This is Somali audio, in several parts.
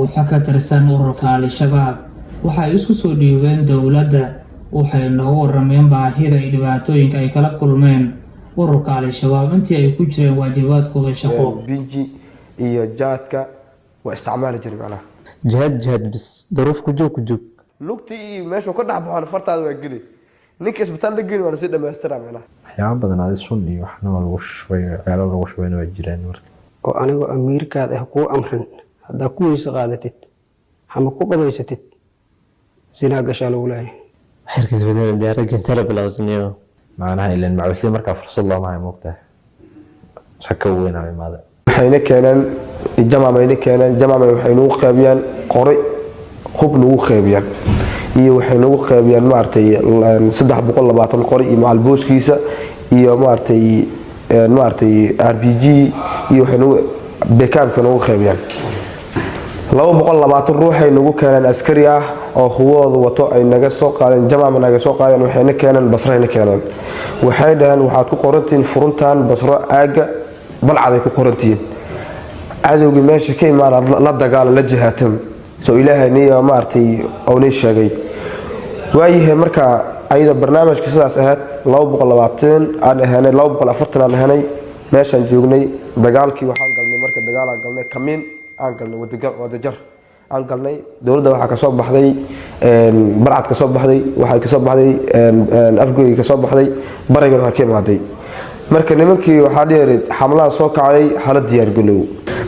Kooxo ka tirsan ururka Al-Shabaab waxay isku soo dhiibeen dowladda. Waxay noogu warameen baahida iyo dhibaatooyinka ay kala kulmeen ururka Al-Shabaab intii ay ku jireen waajibaadkooda shaqo. Binji iyo jaadka waa isticmaali jiray macnaha. Jihaad, jihaad bis, daruuf ku joog, ku joog. Lugtii iyo meeshuu ka dhex baxo fartaada waa geli, ninka isbitaal la geli waa lasii dhamaystira macnaha. Waxyaaba badan adi sun iyo waxna waa lagu shubay, ceelo lagu shubayna waa jiraan marka. Oo anigoo amiirkaad ah kuu amrin, haddaa ku weyse qaadatid ama ku qabaysatid, sinaa gashaa lagu leeyahay. Xirka isbedel diyaarad gentala bilowsaniyo. Macnaha ilan macawisley markaa fursad looma hayo, moogtahay, rag ka weynaa imaada. Waxayna keeneen Jamamayna keeneen Jamamay, waxay nagu qaybiyaan qori, hub nagu qaybiyaan iyo waxay nagu qaybiyaan maaragtay 320 qori iyo macalbooskiisa iyo maaragtay RPG iyo waxay nagu bekaamka nagu qaybiyaan. 220 ruuxay nagu keeneen askari ah oo hubahooda wato ay naga soo qaadeen Jamaama, naga soo qaadeen, waxayna keeneen Basrayna keeneen. Waxay dhaheen: "Waxaad ku qorantihiin furuntan Basro, aaga Balcaday ku qorantihiin, cadowgii meesha ka imaana la dagaala, la jihaatam." Soo Ilaahay ni maaragtay oo nii sheegay waayahay. Marka ayada barnaamijka sidaas ahayd, 220 aan ahaanay, 240 aan ahaanay meeshaan joognay. Dagaalkii waxaan galnay, marka dagaalaan galnay, kamiin aan galnay, Wadajar aan galnay. Dowladda waxaa kasoo baxday Barcad, kasoo baxday, waxay kasoo baxday Afgoy, kasoo baxday barigana waxaa ka imaaday. Marka nimankii waxaa dhihi xamlaha soo kacday, hala diyaargalow.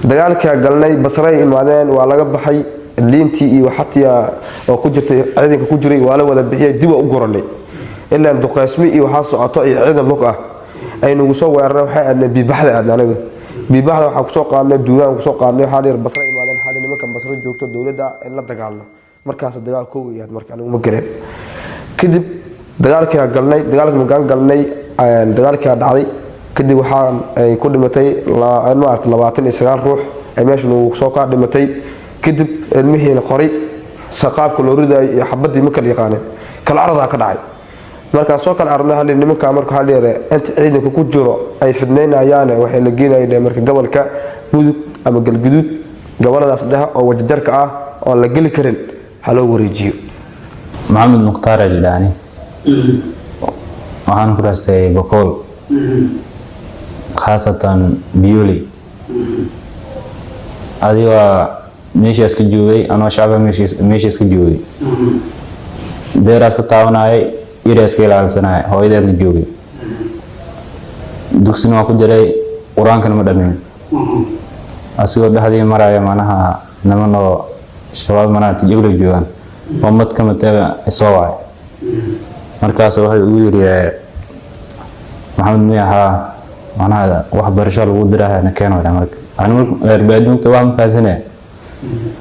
Dagaalkaa galnay, Basray imaadeen, waa laga baxay. Liintii iyo xatiya oo ku jirtay ciidanka ku jiray waa la wada bixiyay, dib waa u guranay, ilaan duqeysmi iyo waxaa socoto iyo ciidan lug ah ay nagu soo weerareen. Waxay aadnay Biibaxda, aadnay aniga Biibaxda waxaa kusoo qaadnay duulaan kusoo qaadnay. Waxaa dhihi Basra imaadeen, waxaa nimanka Basro joogto dowladda in la dagaalno. Markaas dagaal kow yaad marka anigu ma galeen. Kadib dagaalkii galnay, dagaalkii magaan galnay, dagaalkii dhacday. Kadib waxaa ay ku dhimatay maarata 29 ruux ay meesha nagu soo kaa dhimatay. Kadib ilmihiina qoray saqaabka loo ridayo iyo xabadii ma kala yaqaaneen, kala aradaa ka dhacay. Markaan soo kala aradna hal nimanka, marka waxaa leeyahay inta ciidanka ku jiro ay fidnaynayaane, waxay la geenayeen marka gobolka Mudug ama Galguduud, goboladaas dhexe oo Wajajarka ah oon la geli karin ha loo wareejiyo. Maxamed Mukhtaar Aldhaani, waxaan ku raastay Bokool, khaasatan Biyoli. Adiga meeshaas ka joogay, anoo shacba meeshaas ka joogay, beeraas ku taabanayay, iraas ka ilaalsanaya, hooyadeed la joogay, dugsina waa ku jiray, Qur-aankana ma dhameyn. Asigoo dhexdii maraya, manaha niman oo Shabaab manaha Tijigla joogaan oo mad ka mateega isoo wacay. Markaas waxay ugu yidhi: "Maxamed miya?" "Haa." "Manaha waxbarasho lagu diraya, na keeno." Marka ani reer baadiinta waa ma fahansane,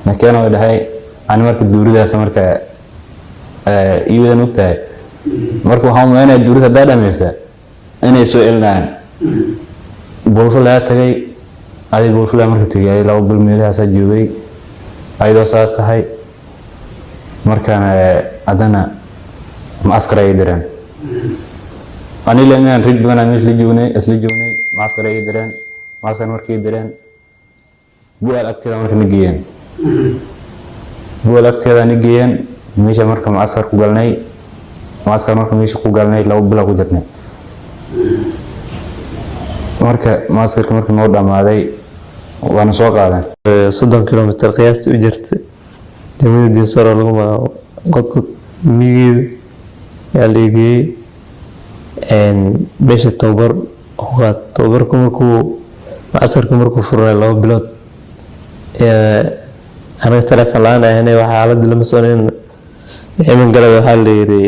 "Na keeno," dhahay. Ani marka duuridaas marka iiwadan ogtahay, marka waxaan umaleynaya duurida haddaa dhameysa inay soo elinayaan. Buulfo laga tagay, adi Buulfula marka tegay, ay 2 bil meelahaasaa joogay. Ayadoo saas tahay, markaana haddana macskar ay direen. Anila inaan rig badanaa meesha la joognay, isla joognay, macskar ay direen. Macskar markay direen, Bu'aal agteeda marka na geeyeen, Bu'aal agteeda na geeyeen. Meesha marka macskar ku galnay, macskar marka meesha ku galnay, 2 bilo ku jirnay. Marka macaskarka marka noo dhamaaday, waana soo qaadeen. 30 kilomitir qiyaastii u jirta degmada Dinsoro lagu magacaabo Qodqod miyigeeda ayaa la geeyey. Meesha tababar ku qaat. Tababarku markuu macaskarka markuu furnay 2 bilood, anaga telefoon la-aan ahanay, waxa xaaladda lama soconin. Ciidan galada waxaa la yiri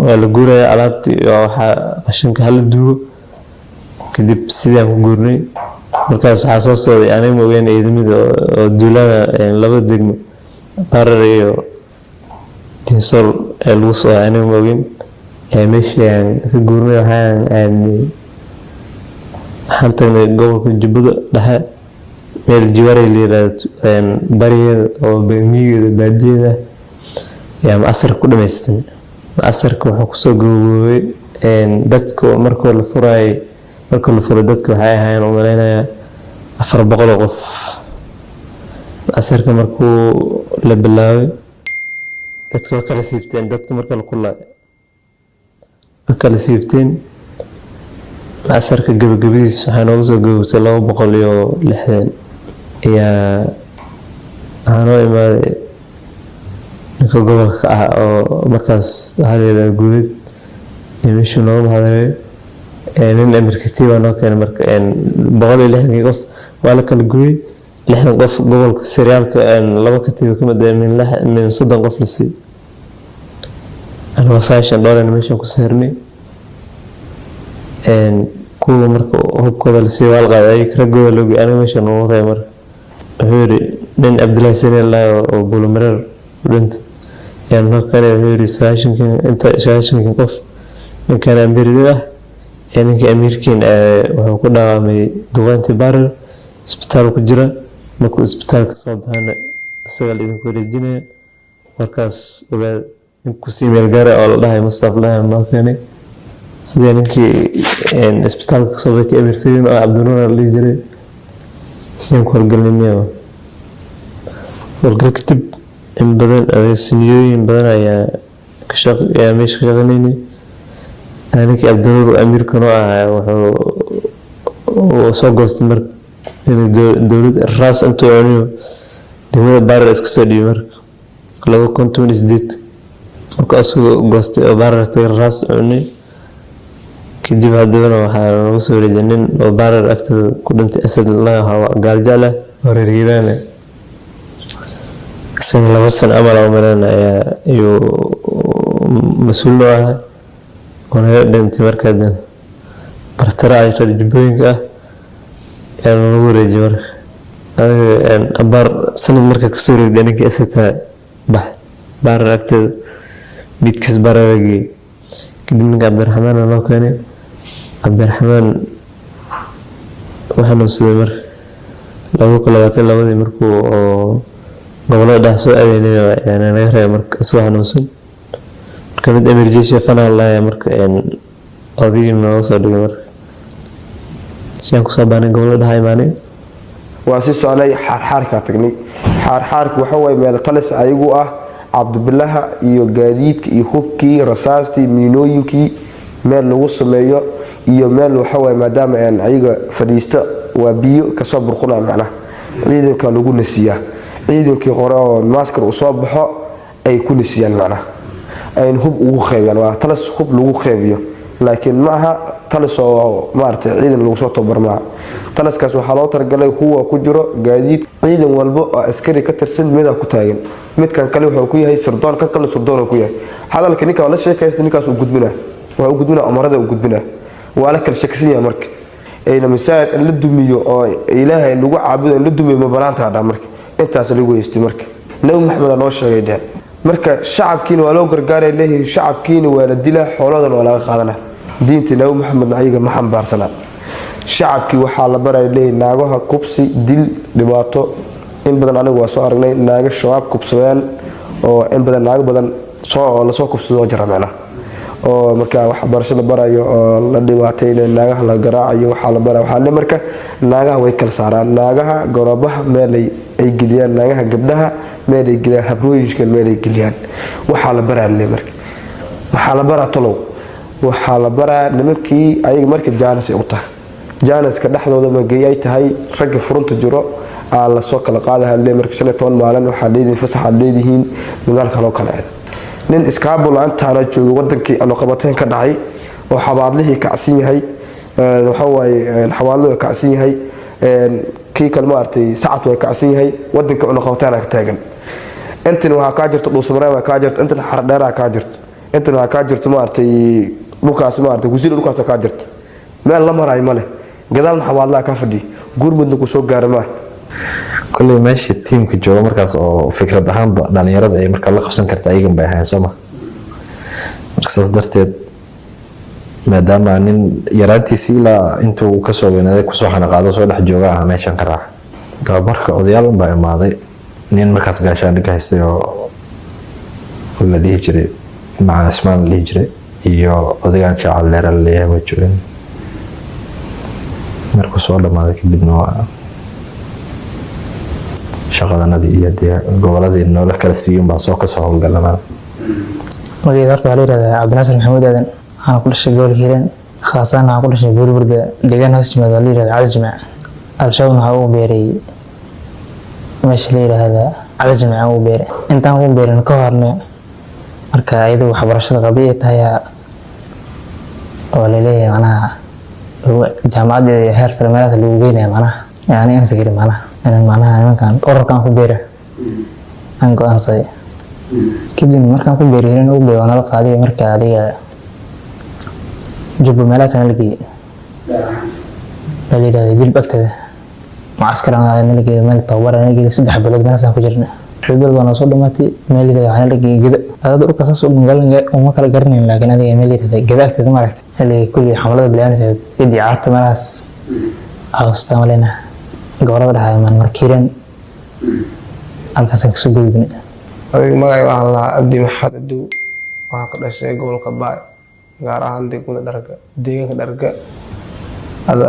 waa la guuraya, alaabtii iyo waxaa qashinka hala duugo. Kadib sidii aan ku guurnay. Markaas waxaa soo socday, aniga ma ogeyn, ciidamada oo duulana labada degmo Barar iyo Dinsor ee lagu soo, aniga ma ogeyn. Meeshii aan ka guurnay, waxaan aadnay, waxaan tagnay gobolka Jubbada Dhexe, meel Jiwaray la yiraahdo barigeeda oo miyigeeda baadiyeeda ayaa macasarka ku dhamaystan. Macasarka wuxuu kusoo gabagaboobay dadka markoo la furayay. Marka la furay, dadka waxay ahaayeen, u malaynayaa, 400 oo qof. Casarka markuu la bilaabay, dadka waa kala siibteen. Dadka marka la kulay waa kala siibteen. Casarka gabagabadiis waxaa nooga soo gabogtay 260 ayaa. Waxaa noo imaaday ninka gobolka ah oo markaas waxaa la yidhaha Guulid iyo meeshuu nooga mahadceliyay. Nin amir katiibaa noo keenay. Marka 160-kii qof waa la kala gooyey. 60 qof gobolka Seryaalka, laba katiiba kamid ah, min 30 qof la siiyey. Anigoo 90 dhowrayna meeshaan ku sahirnay. Kuwa marka hubkooda la siiyey waa la qaaday, ayaga raggooda loo geeyey. Aniga meesha noogu reebay. Marka wuxuu yidhi nin Cabdullaahi Sani laa oo Buulamareer u dhintay ayaa noo keenay. Wuxuu yidhi 90-kii, inta 90-kii qof, ninkan amiirid ah ee ninkii amiirkiin wuxuu ku dhawaamay duqeyntii Baarir, isbitaal ku jira. Markuu isbitaalka soo baxana isagaa la idinku wareejinaya. Markaas ogaad nin kusii meel gaara oo la dhahay Mustaf lahay noo keenay. Sidee ninkii isbitaalka kasoo baxay amiirsiin oo Cabdinuur la dhihi jiray ayaan ku howlgelinay. Howlgal kadib in badan, siniyooyin badan ayaa ka shaq ayaa meesha ka shaqeynaynay. Ninkii Cabdinuur amiirka noo ahaa wuxuu uu soo goostay marka inuu dowladda raas intuu cuniyo degmada Baarar iska soo dhiibay. Marka 2018 marka asagoo goostay oo Baarar tagay, raas cunay kadib, haddana waxaa lagu soo wareejiyay nin oo Baarar agtooda ku dhintay, Asad la Gaaljaal ah oo reer Hiiraan ah. Isagana 2 sano camal aan u malayn ayaa ayuu mas-uul noo ahaa oo naga dhintay. Marka haddana bartara ay reer Jubbooyinka ah ayaa lagu wareejiyay. Marka adiga abaar sanad marka kasoo wareegday, ninkii Asadka bax Baarar agteeda, midkiis Baarar la geeyey. Kadib ninka Cabdiraxmaan aa loo keenay. Cabdiraxmaan wuu xanuunsaday marka 2022-dii markuu oo gobolada dhex soo aadaynay ayaa naga reebay. Marka isagoo xanuunsan, marka mid emergency fanaa laaya, marka odaygii nooga soo dhigay. Marka si aan kusoo baanay gobolada dhex imaanay. Waa si socnay, Xaarxaarkaa tagnay. Xaarxaarku waxa waye meel talis ayagu ah, Cabdibilaha iyo gaadiidka iyo hubkii, rasaastii, miinooyinkii meel lagu sameeyo iyo meel waxawaye maadaama ayaga fadhiista waa biyo kasoo burqunaya. Macnaha ciidanka lagu nasiyaa, ciidankii hore oo maaskar uu soo baxo ay ku nasiyaan, macnaha ayna hub ugu qeybiyaan. Waa talis hub lagu qeybiyo, laakiin ma aha talis oo maaragtay ciidan lagu soo tababar maaha. Taliskaas waxaa loo talagalay huwa ku jiro gaadiid. Ciidan walba oo askari ka tirsan midaa ku taagan, midkan kale wuxuu ku yahay sirdoon, kan kale sirdoon ku yahay. Hadalka ninka la sheekaysta, ninkaas uu gudbinaa, waa u gudbinaa, amarada uu gudbinaa. Waa la kala shakisan yahay. Marka ayna masaajid in la dumiyo oo Ilaahay lagu caabudo in la dumiyo ma banaanta dha. Marka intaas lagu haystay, marka Nabi Maxamed noo sheegay dheen. Marka shacabkiina waa loo gargaaray leeyihiin, shacabkiina waa la dilaa, xooladan waa laga qaadanaa. Diinta Nabi Maxamedna ayaga ma xambaarsanaa. Shacabkii waxaa la baraya leeyihin naagaha kubsi, dil, dhibaato in badan. Anigu waa soo aragnay naago Shabaab kubsadeen oo in badan, naago badan soo lasoo kubsado jira macnaha, oo marka waxbarasho la barayo oo la dhibaataynayo, naagaha la garaacayo waxaa la baraya. Waxaa le marka naagaha way kala saaraan, naagaha garoobaha meel ay geliyaan, naagaha gabdhaha meel ay geliyaan, habrooyinka meel ay geliyaan. Waxaa la baraa le marka, maxaa la baraa talow? Waxaa la baraa nimankii ayaga. Marka jaanis ay u tahay, jaaniska dhexdooda mageeyay tahay ragga furunta jiro aa lasoo kala qaadaha le. Marka 15 maalin waxaa leedihiin fasaxaad leedihiin, magaalka loo kala ceedo. Nin iskaabula intaana joogay wadankii anoqabateen ka dhacay oo xabaadlihii kacsan yahay, waxawaaye xabaadluhu kacsan yahay, kii kale maaragtay sacad waa kacsan yahay, wadankii cunuqabateen ka taagan. Intan waxaa kaa jirta Dhuusamareeb waa kaa jirta, intan Xardheeraa kaa jirto, intan waxaa kaa jirto maaragtay dhulkaas, maaragtay Wasiil dhulkaas kaa jirto. Meel la marayo male, gadaalna xabaadlaha kaa fadhiya, gurmudna ku soo gaara maa. Kolley meesha tiimka jooga markaas oo fikrad ahaanba dhalinyarada ay markaa la qabsan karta ayagan bay ahayn, soo ma? Marka saas darteed, maadaama nin yaraantiisi ilaa intuu kasoo weynaaday kusoo xanaqaado soo dhex jooga ah, meeshan ka raaca tababarka. Odayaal unbaa imaaday. Nin markaas gaashaandhig haystay oo la dhihi jiray Macalin Ismaan la dhihi jiray iyo odagaan Shaacal Dheera la leeyahay waa joogeen. Markuu soo dhamaaday kadibna waa Shaqadanadii iyo dee goboladii noola kala siiyun baan soo kasoo howlgalna maana. Magaceeda horta waxaa la yihahdaa Cabdinaasir Maxamuud Aadan. Waxaan ku dhashay gobolka Hiiraan, khaasaan waxaan ku dhashay Buurburda, deegaan hoos yimaada la yihahda Cali Jimc. Al-Shabaabna waxaa ugu beeray meesha la yihahda Cali Jimc aan ugu beeray. Intaan ugu beerin ka horne, marka iyadu waxbarashada qabi ay tahay oo laleeyahay, macnaha jaamacadda heer sare meelahaas lagu geynaya, macnaha yani aan fikiri, macnaha inaan macnaha nimankan ururkan ku beera aan go-aansaday. Kadib markaan ku beeray Hiiraan ugu beeray, waa nala qaaday. Marka adiga Jubba meelahaas nala geeyey, meel la yihahda Jilib agteeda mucaskar nala geeyey, meel tababar nala geeyey. 3 bilood meelahaasaan ku jirna. 6 bilood waa noo soo dhamaatay. Meel la yihahda waxaa nala geeyey Geda. Adada dhulka saas magaalada uma kala garanayn, laakiin adiga meel la yihahda Geda agteeda, ma aragtay, xilliga kulli xamalada bilaabanaysa Gedi Caata meelahaas hoosta maleyna, gobolada dhexda maan. Marka Hiiraan halkaasaan kasoo gudubnay. Adiga magacay waxaan lahaa Abdi Maxamed Adow. Waxaa ka dhashay gobolka Baay, gaar ahaan degmada Dharga, deegaanka Dharga. Ada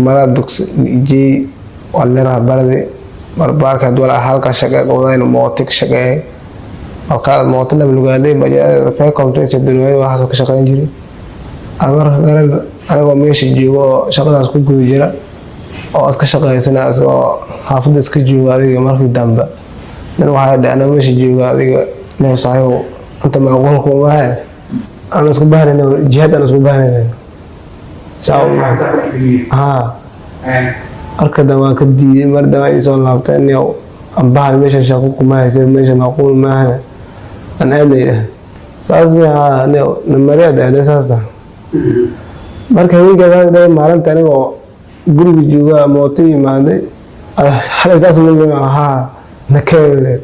maraa dugsi ijey waa leeraha baradi marbaarka haduu halka shaqe qowdayn mooto ka shaqeeyay, halkaa mooto laba lugaaday fay dulwaay waxaasoo ka shaqeyn jiray. Marka garan anigoo meesha joogo oo shaqadaas ku guda jira oo aad ka shaqeysana, asagoo xaafadda iska jooga, adiga markii dambe nin waxaa dhe anigoo meesha jooga, adiga nin saaxiibow inta macquul kuma ahe, aan isku bahnayna jihaad, aan isku bahnayna haa. Marka dambe waan ka diiday. Mar dambe ay soo laabtay, niyow ambahan meesha shaqo kuma haysa, meesha macquul maahane, aan aadnayda saas mi haa, niyow namariyaad aaday saasta. Marka haweenkaas dhahay maalinta anigoo guriga jooga mooto yimaaday, xalay saas ma haa nakeen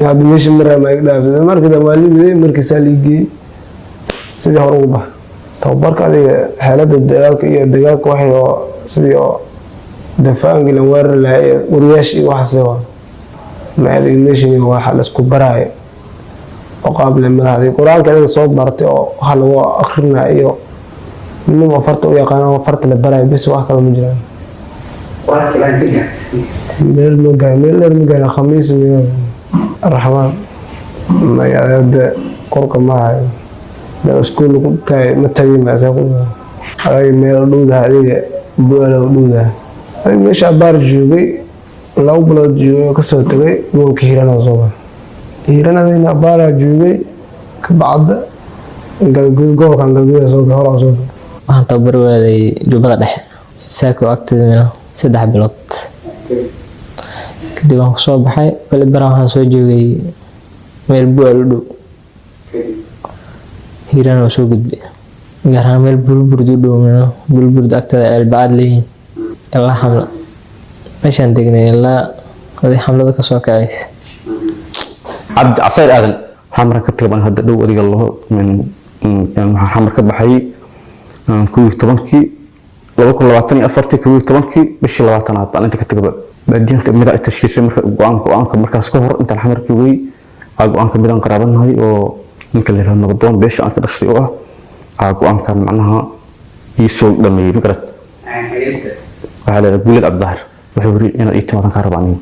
hadda meesha maraa ma iga dhaafsada. Markii dambe waa limiday, markiisaa liigeeyey sidii hore ugu bax tababarka. Adiga xeelada dagaalka iyo dagaalka waxay oo sidii oo dafaanki la weerari lahaa iyo wariyaasha iyo waxaas waa ma. Adiga meeshan waxa laisku baraayo oo qaab le malaha. Adiga Qur-aanka adiga soo bartay oo waxa lagu akrinaya iyo nin farta u yaqaano farta la baraayo bis, wax kale ma jiraan. Meel ma gaari, meel dheer ma gaari. Khamiis meel Raxmaan magaalada korka ma hayo, meel iskuul ku tahay ma tagin. Adiga meel dhowdaha, adiga Bu'aala u dhowdaha. Adiga meesha abaar joogay, 2 bilood joogay oo kasoo tagay gobolka Hiiraan oo soo baxa Hiiraan. Adigna abaaraa joogay, ka bacda Galguud, gobolkan Galguud soo hor soo. Waxaan tababar waaday Jubbada Dhexe, Saako agteeda, meel 3 bilood. Kadib waan kusoo baxay bali bara. Waxaan soo joogay meel Bu'aal u dhow. Hiiraan waa soo gudbay, gaar ahaan meel Bulburd u dhow, meel Bulburd agteeda Ceelbacaad leeyihiin. Ilaa xamla meeshaan degnay, ilaa adi xamlada kasoo kacaysa. Cabdi Casayr Aadan. Xamar ka tagay baan hadda dhow adiga laho min. Waxaan Xamar ka baxay 11-kii 2024-tii, 11-kii bishii 20aad aan inta ka tagaba. Baadiyanka mid ay tashkiishay marka go-aanka markaas ka hor intaan Xamar joogay aa go-aanka midaan qaraabanahay oo ninka la yidhahdo nabadoon beesha aan ka dhashtay oo ah aa go-aankan macnaha ii soo dhameeyey. Ma garat? Waxaa la yidhaha Guuleed Cabdidaahir. Wuxuu yiri inaad ii timaadan kaa rabaa aniga.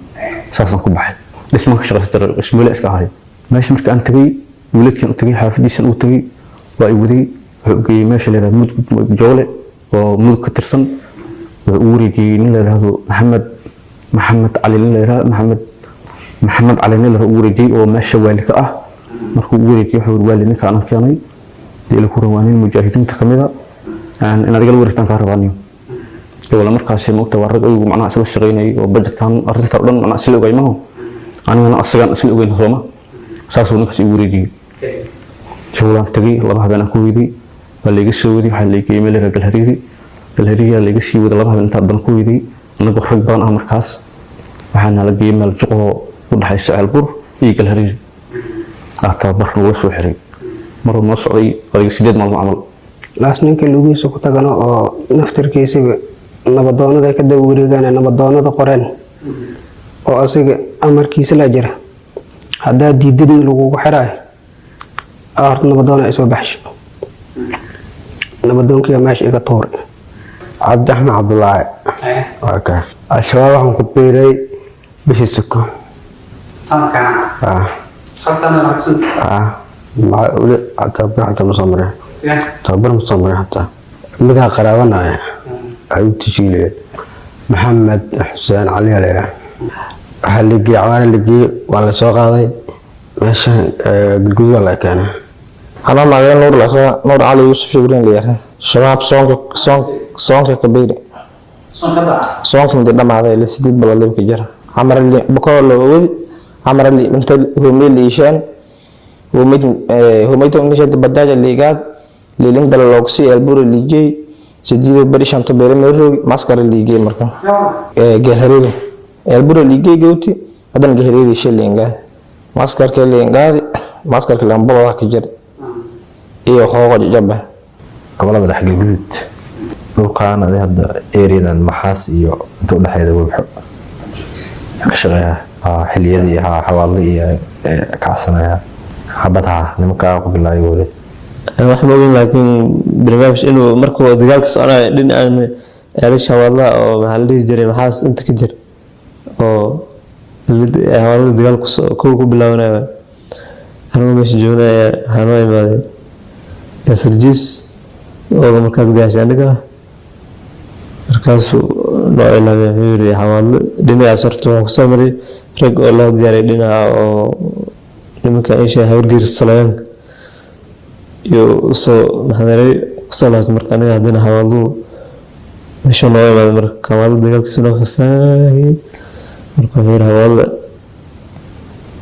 Saasaan ku baxay. Dhismaan ka shaqaysan jiray, ismoole iska ahay. Meesha marka aan tagay, wiiladkan u tagay, xaafadiisan u tagay, waa i waday. Wuxuu u geeyey meesha la yidhahdo Mudug Joole oo Mudug ka tirsan. Wuxuu u wareegiyey nin la yidhahdo Maxamed Cali, nin la yidhahdo Maxamed Cali nin la yidhahdo u wareejiyey oo meesha waali ka ah. Markuu u wareejiyey, wuxuu yiri waali ninka aanan keenay dee ila ku waa nin mujaahidiinta ka mid a, inaad igala wareegtaan kaa rabaa niyo. Wala markaasi moogta waa rag ayagu macnaha isla shaqaynayay oo budgetkan arrinta oo dhan macnaha isla ogay maho, anigana asagaan isla ogeyn sooma. Saasuu ninkaas igu wareejiyey. Jawlaan tagay, 2 habeen aan ku weyday. Waa layga soo waday, waxaa laygeeyey meel yara Galhariiri. Galhariiriyaa layga sii waday, 2 habeen intaa dan ku weyday anagoo rag badan ah. Markaas waxaana la geeyey meel juqoo u dhexaysa Ceelbur iyo Galhariiri ah. Tababar nagula soo xiray maruu noo socday adiga 8 maalmo camal. Laas ninka lugihiisa ku tagano oo naftirkiisiba nabadoonada ay ka daba wareegaan, nabadoonada qoreen oo asiga amarkiisa la jira, haddaa diidadna lagugu xiraayo. Horta nabadoona ay soo baxsho, nabadoonkiga meesha iga tuuray. Cabdi Axmed Cabdulaahi. Waa ka Al-Shabaab waxaan ku biiray Bishii suko. Sanadkan? Ah. Hal sana la xasuusta? Ah, weli tababar xataa ma soo marin. Tababar ma soo marin xataa. Midkaa qaraabanaya ayuu tashiilaya. Maxamed Xuseen Cali aa layidhaha. Waxaa la geeyey Cawaale, la geeyey, waa la soo qaaday meesha Galguduud waa la keenay. Anaa magacay Nuur la Nuur Cali Yuusuf Jibriin la yiraahdo. Shabaab soonka soonka kabiiri. Soonka intii dhamaaday ila 8 bilood libka jira. Camar li bukoo loo wadi camar li inta humay liishaan humay humayta unisha bajaaj liigaad liilin dala loogsi elburi liijay sideed bari shanta beri meeroog maskar liigay marka geheriri elburi liigay gowti hadan geheriri shilinga maskarka liingaadi maskarka lambada ka jira iyo hoogo jaba. Gobolada dhexe, Galguduud, dhulkaan adi hadda areadan Maxaas iyo inta udhexeeda Webxo ka shaqeeya. Xiliyadii Xawaadle iyo kacsanaya xabadha nimankaa ku bilaayo weli. Wax ma ogin, laakiin barnaamij inuu markuu dagaalka soconayo dhinacan eelasha Hawaadlaha oo maxaa la dhihi jiray Maxaas inta ka jir oo Hawaadlada dagaalku kow ku bilaabanayo. Anigoo meesha joognaya waxaa noo imaaday Yaasir Jiis oo markaas gaashay aniga. Markaasuu noo ilaamay, wuxuu yiri Xawaadle dhinacaas horta waxaa kusoo maray rag oo loo diyaariyay dhinaca oo nimanka isha Habargeer Sulayaanka iyo usoo maxadaray kusoo laabtay. Marka aniga haddana Xawaadluhu meesha noo imaaday, marka Xawaadle dagaalkiisa noo faahfaahiyey. Marka wuxuu yiri Xawaadle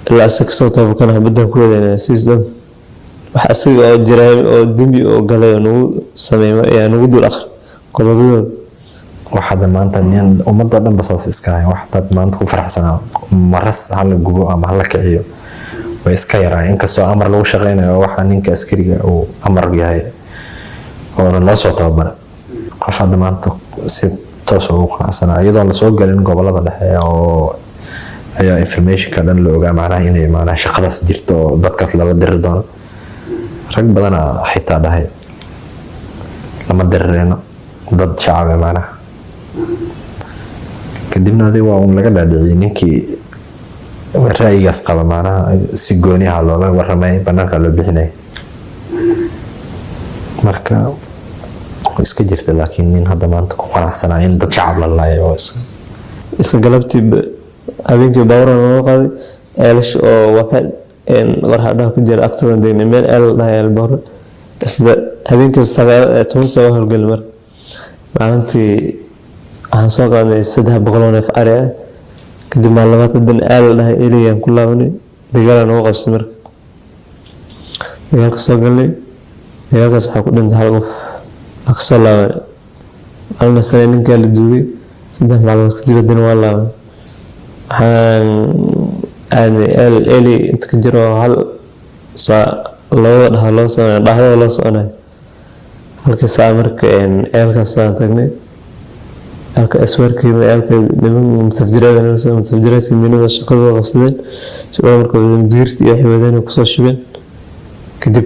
ilaa isaga kasoo taabakana xabaddan ku wadayna siis dhan wax isaga oo jiraay oo dembi oo galay oo nagu sameeyay ayaa nagu dul akhri qodobadooda. Wax hadda maanta nin ummadda dhan ba saas iska hayn, wax dad maanta ku faraxsanaa maras hala gubo ama hala kiciyo way iska yaraan, inkastoo amar lagu shaqeynayo. Waxa ninka askariga uu amar yahay oona loo soo tababara, qof hadda maanta si toos ugu qanacsanaa iyadoon lasoo galin gobolada dhexe oo ayaa informationka dhan la ogaa, macnaha inay macnaha shaqadaas jirto oo dadkaas lala diri doono. Rag badanaa xitaa dhahay lama dirireyno dad shacab macnaha. Kadibna adi waa un laga dhaadhiciyey ninkii ra'yigaas qaba, macnaha si gooniha loola waramay, banaanka loo bixinay. Marka way iska jirta, laakiin nin hadda maanta ku qanacsanaa in dad shacab la laayo oo Isla galabtii habeenkii baabuur nooga qaaday eelash oo waxa warxadhaha ku jira agtooda degnay, meel eel la dhahay eel boore. Isla habeenkii 19 saac waa howlgelay. Marka maalintii waxaan soo qaadnay 300 oo neef ari ah. Kadib maalin labaad haddana eel la dhahay eleyaan ku laabanay, dagaalaa nagu qabsay. Marka dagaalka soo galnay, dagaalkaas waxaa ku dhintay hal qof. Waa kasoo laabanay maalin sane, ninkaa la duugay. 3 maalmood kadib haddana waa laabanay, waxaan aadnay eel eli inta ka jiro oo hal saa labada dhaha loo soconayo, dhahdada loo soconayo halkii saa. Marka eelkaas aan tagnay, eelka aswaarkeena, eelka niman mutafjiraad, mutafjiraadka miinada shaqadooda qabsadeen. Shaqada marka wadeen digirta iyo waxay wadeen kusoo shubeen. Kadib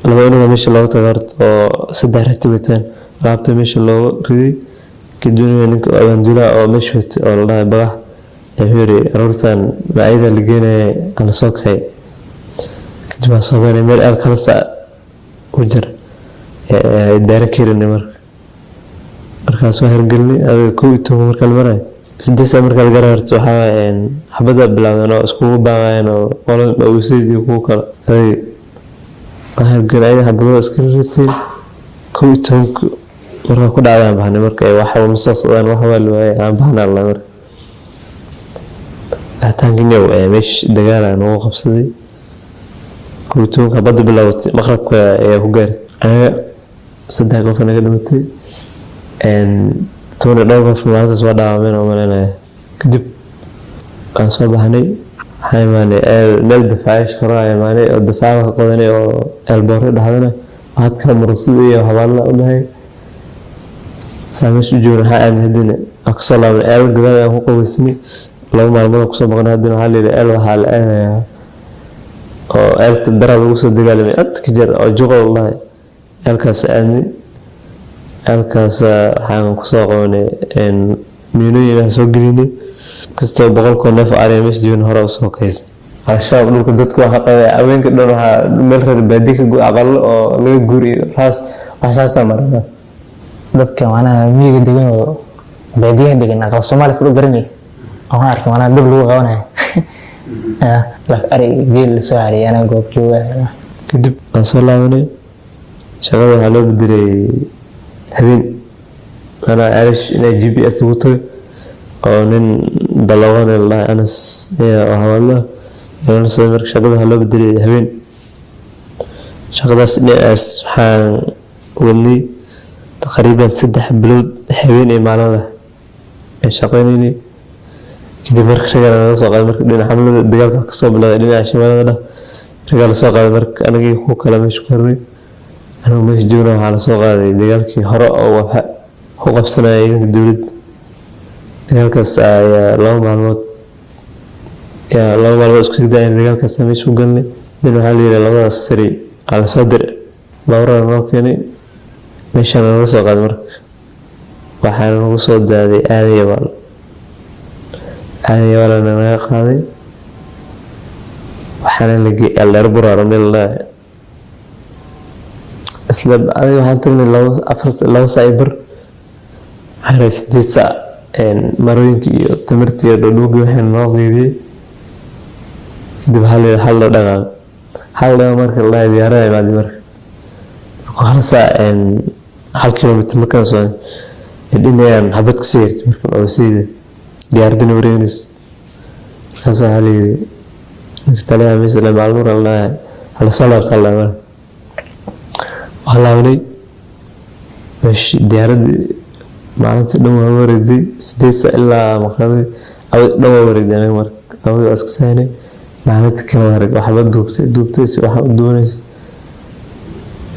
laba inaga meesha looga tago horta oo saddex rati wataan alaabta meesha looga riday. Kadibna ninka abaanduulaha oo meesha watay oo la dhahay Bagax wuxuu yiri aroortan macaayada la geenaya aan soo kaxay. Kadib waan soo beenay meel eel kala saac u jir daara karinay. Marka markaas waa hirgelinay adiga 11 marka la marayo, 8 saac marka la garay. Horta waxaa waaye xabada bilaabeen oo iskugu baaqayeen oo qolada awseed iyo kuwo kale. Adiga waxaa hirgelay ayaga xabadada iska riteen. 11-ka markaa ku dhacdaan baxnay. Marka waxa ma soo socdaan, wax waa la waayay, aan baxnaa alla. Marka baxitaanka nyow meesha dagaal aa nagu qabsaday. 11-ka xabada bilaabatay, maqrabka ayaa ku gaaray. Anaga saddex qof naga dhimatay, toban iyo dhowr qof maalintaas waa dhaawacmeen oo malaynaya. Kadib waan soo baxnay, waxaan imaanay meel difaacayaasha hore aan imaanay oo difaaca ka qodanay oo eelboore dhahdana waxaad kala murugsida iyo habaalla u dhahay. Saa meesha u joogna waxaa aadnay haddana waa kasoo laabanay eel gadaal aan ku qaweysanay. 2 maalmood aan kusoo maqnay. Haddana waxaa la yidhi eel waxaa la aadayaa oo eelka daraa lagu soo dagaalamay cod ka jir oo juqo la dhahay. Eelkaas aadnay, eelkaas waxaan kusoo qabanay. Miinooyin aan soo gelinay kastoo 100koo neef oo ariya meesha joogin hore usoo kaysa. Al-Shabaab dhulka dadka waxa qabay haweenka dhan, waxaa meel reer baadi ka aqalo oo laga guuriyo raas wax saasaa marana. Dadka macnaha miyiga degan oo baadiyaha degan, aqal Soomaali fudud garanay, waxaan arkay macnaha dab lagu qabanayo laf ari, geel la soo xareeyay, anaa goob jooga. Kadib waan soo laabanay. Shaqada waxaa loo bedelay habeen, manaa ceelash inay GPS lagu tagay oo nin dalooban la dhahay Anas oo hawaadla soo. Marka shaqada waxaa loo bedelay habeen. Shaqadaas dhinacaas waxaan wadnay taqriiban 3 bilood, habeen iyo maalin leh aan shaqeynaynay. Kadib marka ragaa naga soo qaaday, marka dhinaca xamlada dagaalka kasoo bilowday dhinaca shimaalada dhah ragaa lasoo qaaday. Marka anagii kuwa kale meesha ku harnay, anigu meesha joogna, waxaa lasoo qaaday dagaalkii hore oo waxa ku qabsanaya ciidanka dowladda. Dagaalkaas ayaa 2 maalmood yaa 2 maalmood isku xigta dagaalkaas meesha ku galnay. Dan waxaa la yidhi labadaas sari aa lasoo diray, baabuurana noo keenay, meeshaana naga soo qaaday. Marka waxaana nagu soo daaday Aadan Yabaal. Aadan Yabaalana naga qaaday, waxaana la geeyay Eldheer Buraaro meel la isla. Adiga waxaan tagnay labo afar 2 saac iyo bar, waxaan 8 saac. Marooyinkii iyo timirtii iyo dhudhuunkii waxaa noo qeybiyey. Kadib hal hal la dhaqaaqay, hal dhaqaaq marka la dhahay diyaarada imaaday. Marka markuu hal saac 1 kilomitir markaan socday, dhinayaan xabad kasoo yertay marka oo sayida diyaaradina wareeganaysa. Markaas waxaa la yiri ninka taliyaha meesha la maalmo la dhahay hala soo laabta la. Marka waa laabanay meesha. Diyaaradii maalintii dhan waa wareegday, 8 saac ilaa maqribadii awad dhan waa wareegday. Aniga marka awad waa iska sahnay. Maalinta kale waa rag waxba duubtay duubtay si waxa u duwanaysa.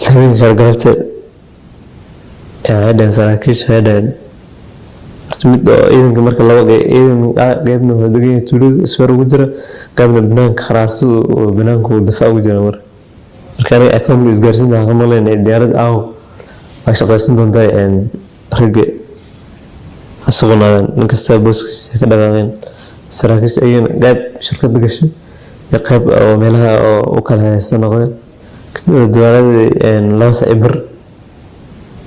Habeenka kale galabteed waxay dhaheen saraakiisha, waxay dhaheen horta mid oo ciidanka marka laba ciidan, qeybna wuxuu degan yahay tuulada isfar ugu jira, qeybna banaanka kharaasada oo banaanka uu difaac ugu jira. Marka aniga akoonka isgaarsiinta waxaan ka maqlaynay diyaarad aaw waa shaqaysan doontaa, ragga ha sugnaadeen, nin kasta booskiisa ka dhaqaaqeen. Saraakiisha ayagana qeyb shirkadda gashay iyo qeyb oo meelaha oo u kala haysta noqdeen. Kadib diyaaradii 2 saac bar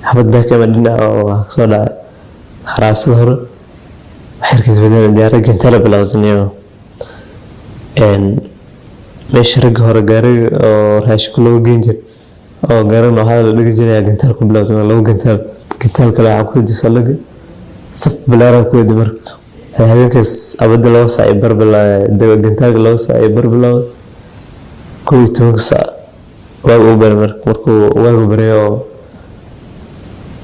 xabad baa ka imid dhinaca oo waxaa kasoo dhacay xaraasada hore. Waxyarkiis badana diyaarad gantala bilowday. Meesha ragga hore gaariga oo raashinka looga geyn jiray oo gaarina waxaa la dhigi jiray gantaal ku bilowday laba gantaal. Gantaal kale waxaa ku riday saldhigga, saf bilaaran ku riday. Marka habeenkaas abada 2 saac iyo bar bilaabay gantaalka, 2 saac iyo bar bilaabay, 11-ka saac waagu u baray. Marka markuu waagu baray oo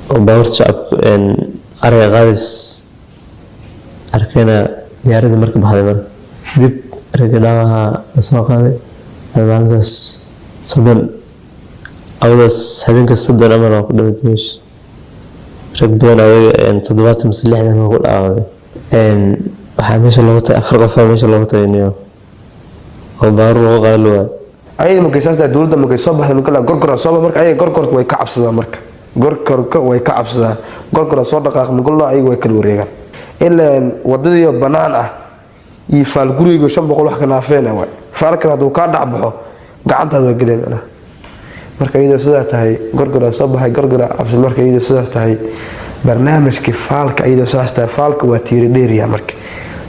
baabuurta shacabka ariga qaadays arkayna diyaaradii marka baxday. Marka dib ragga dhaawaha la soo qaaday maalintaas 30 awdaas habeenkaas 30 amal waa ku dhimatay meesha. Rag badan adiga 70 mise 60 waa ku dhaawacmay. Waxaa meesha loogu tagay afar qof meesha loogu tagay niyo oo baabuur loogu qaadi la waayo. Ayada markay saas tahay, dowladda markay soo baxday, marka gorgora soo bax, marka ayaga gorgorka way ka cabsadaan. Marka gorgorka way ka cabsadaan, gorgora soo dhaqaaq mugullo, ayaga way kala wareegaan ilaan wadadii banaan ah iyo faal guriga 500 wax ka naafeena waay. Faalkan hadduu kaa dhacbaxo gacantaada waa gelay macnaha. Marka iyadoo sidaa tahay gorgora soo baxay, gorgora cabsi. Marka iyadoo sidaas tahay barnaamijkii faalka, iyadoo sidaas tahay faalka waa tiira dheeryahay. Marka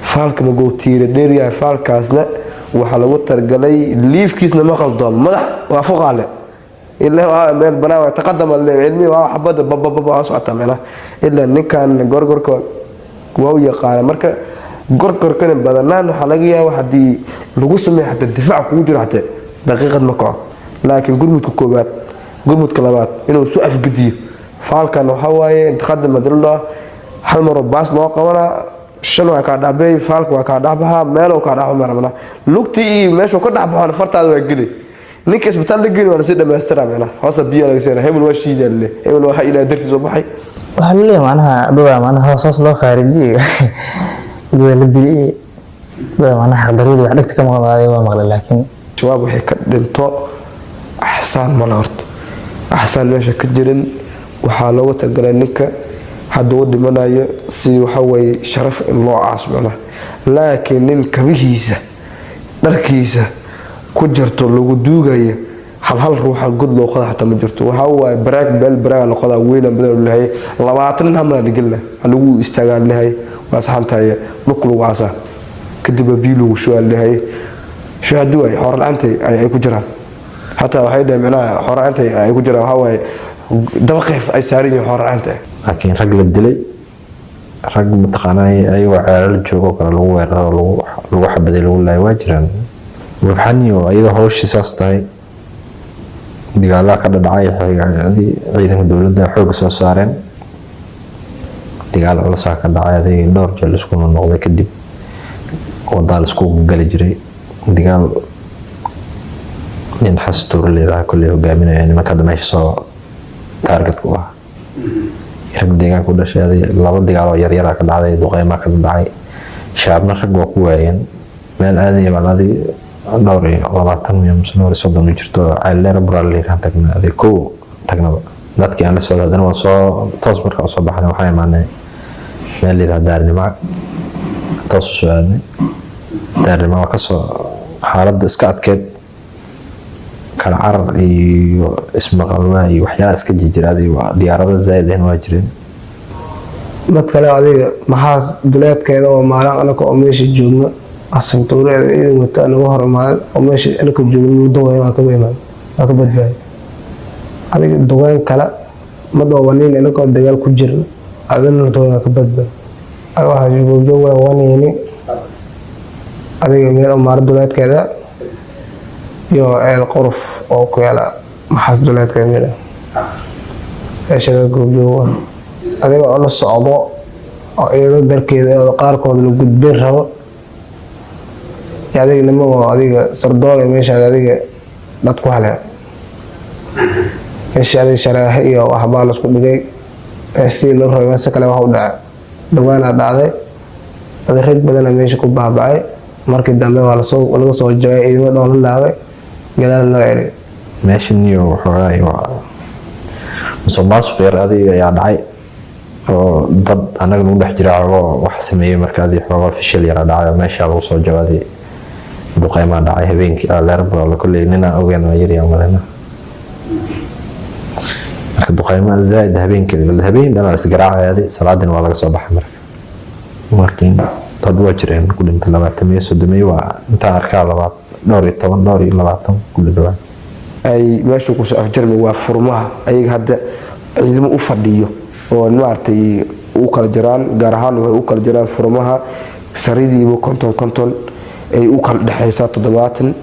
faalka maguu tiira dheeryahay, faalkaasna waxaa lagu targalay liifkiisna ma qaldoon, madax waa fuqaale ilaa waa meel banaan waa taqadama cilmi waa xabada babababa waa socota macnaha, ilaa ninkan gorgorka waa u yaqaana. Marka gorgorkana badanaan waxaa laga yaaba haddii lagu sameeyo xataa difaac kugu jiro xataa daqiiqad ma kaco, laakiin gurmudka koowaad, gurmudka labaad inuu soo afgediyo. Faalkan waxaa waaye taqadama dalula hal maroo baas loo qabanaa, shan waa kaa dhacbay, faalka waa kaa dhexbaxaa, meeluu kaa dhexba mara lugtii iyo meeshuu ka dhexbaxona fartaada waa geli. Ninka isbitaal la geli waa lasii dhammaystiraa macnaha, hoosa biyo laga siina, hebel waa shiidaa leh, hebel waa ilaa dartiis u baxay. Waxaa laleeyahay macnaha dada macnaha hoosaas loo khaarijiyey, dada la diliyey, dada macnaha xaqdarradii wax dhegta ka maqnaaday waa maqlay, laakiin Shabaab waxay ka dhinto axsaan male horta, axsaan meesha ka jirin. Waxaa loogu talagalay ninka Hadduu dhimanayo si waxa weeye sharaf in loo caas macnaha, laakiin nin kabihiisa dharkiisa ku jirto lagu duugaya hal hal ruuxa god loo qoda xataa ma jirto. Waxaa waaye baraag beel baraaga la qodaa weyna badan lehay 20 nin hamla dhigelna lagu istaagaa lehay, waa saxantahay dhulka lagu caasaa, kadib biyo lagu shubaa lehay. Shuhadu ay xoolo la'aanta ay ku jiraan, xataa waxay dhaheen macnaha xoolo la'aanta ay ku jiraan, waxaa waaye daba qeyf ay saaran yihiin xoolo la'aanta. Laakiin rag la dilay, rag mataqaanaa ayagoo ceelal joogo kale lagu weeraro, lagu xabaday, lagu laayay waa jiraan. Wabxaniyo iyadoo hawshii saas tahay, dagaalaa ka dhadhacay, ciidanka dowladda xoogga soo saareen, dagaal culusaa ka dhacay, adig dhowr jeer laisku noqday, kadib wadaa laisku gali jiray dagaal. Nin Xastuur la yidhaha kolley hogaaminaya nimanka hadda meesha soo taarget ku ah, rag deegaanka u dhashay. Adig laba dagaal oo yaryara ka dhacday, duqeymaa ka dhacay, shaabna rag waa ku waayeen meel aadan iyo adig dhowr iyo 20 iyo mise dhowr iyo 30 u jirto, Ceeldheer Buraal la yidhaha tagna. Adig kow tagnaba dadkii aan la socday, haddana waan soo toos markaa usoo baxnay, waxaan imaanay meel la yidhaha Daarnima, toos u soo aadnay Daarnima. Waa kasoo xaaladda iska adkeed, kala carar iyo ismaqalwaa iyo waxyaala iska jijiraaday, diyaarado zaaid ahna waa jireen. Mad kale adiga maxaas duleedkeeda oo maalin anaka oo meesha joogno asantuureeda ciidan wata naga hor imaaday oo meesha anaka joogno muddo weyn waa kama imaan, waa ka badbaaday. Adiga dugaan kale ma dhoobanin anakoo dagaal ku jirna, adina hortooda waa ka badbaaday. Waxaa joogjoog wanayni adiga meel umaaro duleedkeeda iyo Ceel Quruf oo ku yaala maxaas duleedkeeda meel meeshada goobjoog adiga oo la socdo oo ciidamada darkeeda oo qaarkood la gudbin rabo iyo adiga nima oo adiga sardoon meeshaad adiga dad ku haleen meesha adiga shareexe iyo waxbaa laisku dhigay si loo rabay mase kale wax u dhacay dhawaana dhacday. Adi rag badana meesha ku baabacay. Markii dambe waa lasoo laga soo jabay, ciidamo dhoon la laabay, gadaal loo celiyay. Meeshan iyo waxoogaa iyo musuq maasuq yar adiga ayaa dhacay oo dad annaga nagu dhex jira xoogoo wax sameeyey. Marka adii xoogaa fishil yara dhacay oo meesha lagu soo jabay, duqeymaa dhacay habeenkii leer Buraale. Kolley ninaan ogeyn waa yaryaa malena. Marka duqeymaa zaaid habeenkii, habeen dhan isgaraacay, adi salaadina waa laga soo baxay. Marka markiin dad waa jireen ku dhintay 20, 30, waa intaa arkaa labaad, dhowr iyo toban, dhowr iyo labaatan ku dhawaan. Ay meesha kusoo afjarmi waa furmaha ayaga hadda ciidamo u fadhiyo oo maaragtay u kala jiraan, gaar ahaan waxay u kala jiraan furmaha saridiiba 50 50 ay u kala dhexaysaa, 70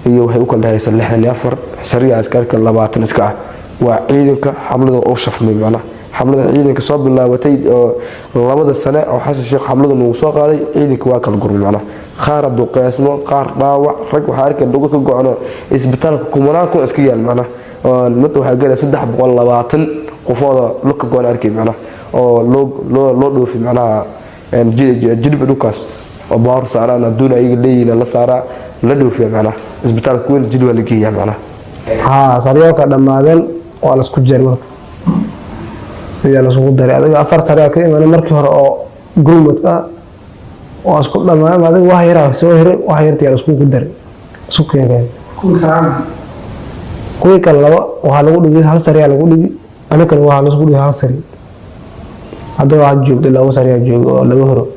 iyo waxay u kala dhexaysaa 64 sariya, askarka 20 iska ah. Waa ciidanka xamlada oo shafmay, macnaha xamlada ciidanka soo bilaabatay oo 2da sane oo Xasan Sheekh xamlada nagu soo qaaday, ciidanka waa kala gurmay, macnaha qaar duqeysmo, qaar dhaawac. Rag waxaa arkay dhugo ka go'no isbitaalka kumanaan kun iska yaal, macnaha oo mid waxaa gelaya 320 qofooda lug ka go'an arkay, macnaha oo loo dhoofi, macnaha Jilib dhulkaas oo baawar saaraan adduun ayaga leeyihiin la saaraa la dhoofiya, macnaha isbitaalka weyn Jilib waa la geeyaa macnaha. Haa, saryooka dhammaadeen, waa laisku jeer marka sidaa laisugu daray. Adiga afar sariyaa ka imaanay markii hore oo gurmad ah, waa isku dhammaan. Adiga wax yaraa soo hiray, wax yartiyaa laiskugu daray, isku keenkeen kuwii kale. Laba waxaa lagu dhigi hal sariyaa lagu dhigi, anigana waxaa laisku dhigi hal sari. Hadda waxaa joogtay laba sariyaa jooga oo laba horo,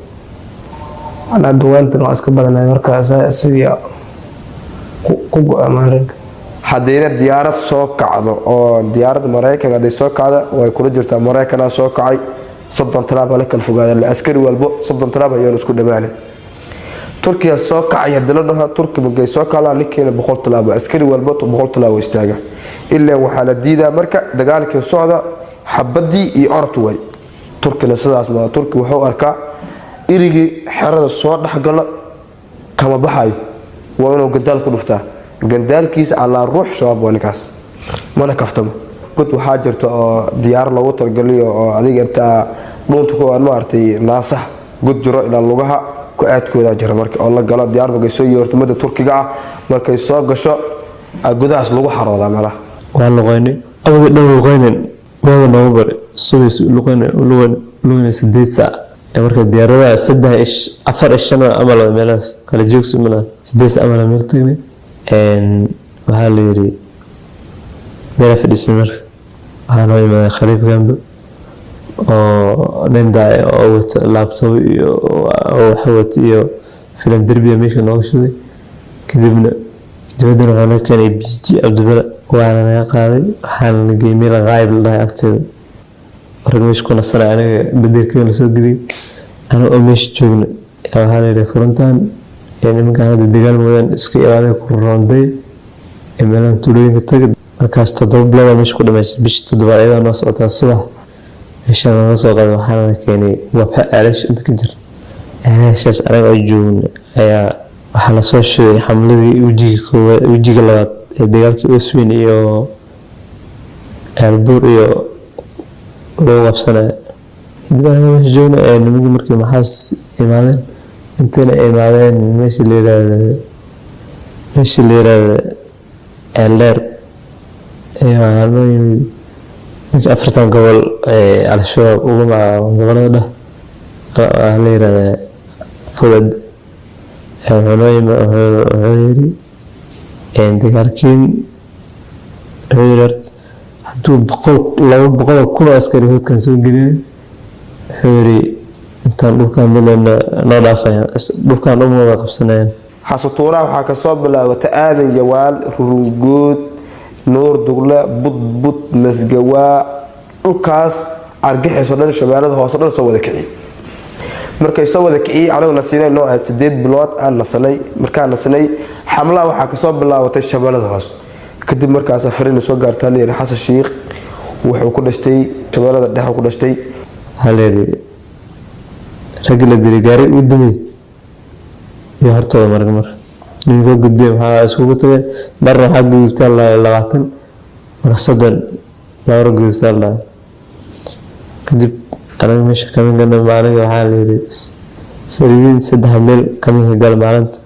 anaa duwaantan waa iska badanayd. Marka sidii ku go-amaan ragga. Haddayna diyaarad soo kacdo oo diyaaradda Maraykanka hadday soo kacda way kula jirtaa. Maraykanaa soo kacay, 30 talaab la kala fogaada, askari walbo 30 talaab ayaan isku dhawaanay. Turkiya soo kacay hadii la dhaho, Turki magay soo kacdaa ninkeena 100 talaab, askari walbo 100 talaab istaaga ilaa waxaa la diidaa. Marka dagaalkii socda xabadii iyo orod way. Turkina sidaas ma, Turki wuxuu arkaa irigii xerada soo dhexgalo kama baxayo, waa inuu gandaal ku dhuftaa, gandaalkiisa allaa ruux shabaab waa ninkaas mana kaftamo. God waxaa jirta oo diyaar loogu talagaliyo oo adiga intaa dhuunta ku maaragtay naasaha god jiro ilaa lugaha ku aadkooda jira. Marka oo la galo diyaar markay soo yeerto madda Turkiga ah, markay soo gasho gudahaas lagu xaroodaa meelaha. Waan luqaynay, abadi dhan luqaynin. Waaga noogu bari subays luqan 8 saac. Marka diyaaradaha 3 4 5 ama laba meelahaas kala joogsi malaha, 8 saac amala meel tagnay. Waxaa la yiri meela fadhiisay. Marka waxaa noo imaaday Khaliif Gambo oo nin daay oo wato laptop iyo waxa wato iyo filan derbiga meesha nooga shiday. Kadibna dibaddana waxaa naga keenay BG Cabdibale, waana naga qaaday, waxaana na geeyey meel Qaayib la dhahay agteeda. Rag meesha ku nasanay, aniga bedelkeena lasoo geliyey. Aniga oo meesha joogna waxaa la yidhi furantan nimankan hadda dagaal mooyaan iska ilaaliya, ku roonday ee meelahan tuulooyinka taga. Markaas 7 bilood meesha ku dhamaysay. Bishii toddobaad iyadoo noo socotaa subax meeshaan naga soo qaaday, waxaana na keenay Wabxa, Ceelasha inta ka jirta. Ceelashaas anaga oo joogna ayaa waxaa lasoo sheegay xamladii wejiga koowaad, wejiga labaad ee dagaalkii Oswin iyo Ceelbuur iyo lagu qabsanayo. Kadib anaga meesha joogna ee nimankii markii maxaas imaadeen, intayna imaadeen meesha la yiraahdo Ceeldheer waxaa noo yimid ninka afartan gobol ee Al-Shabaab ugu magacaabo gobolada dheh, waxaa la yiraahdaa Fudad. Wuxuu noo yimid, wuxuu yiri dagaalkiin, wuxuu yiri horta hadduu 100 200,000 oo askari hoodkan soo geliyay, wuxuu yiri intaan dhulkan milayna noo dhaafayaan, dhulkan dhan wada qabsanayaan. Xasutuuraha waxaa kasoo bilaabata Aadan Jawaal, Rurungood, Nuur Dugle, Budbud, Masgawaa, dhulkaas argixisoo dhan, Shabeellada Hoose dhan soo wada kiciyey. Markay soo wada kiciyey, anigu nasiinay noo ahayd 8 bilood aan nasanay. Markaan nasanay, xamlaha waxaa kasoo bilaabatay Shabeellada Hoose. Kadib markaas farina soo gaartaa layidhi Xasan Shiikh wuxuu ku dhashtay Shabeellada Dhexe ku dhashtay. Waxaa la yidhi raggi la dilay gaari u dumay iyo hortooda marka nimanka gudbeen waxaa iskugu tageen, marna waxaa gudubtaa 20, mar 30, laba gudubtaa la. Kadib anaga meesha kamin galna maalinka, waxaa la yidhi saliidiin saddex meel kaminka gal maalinta.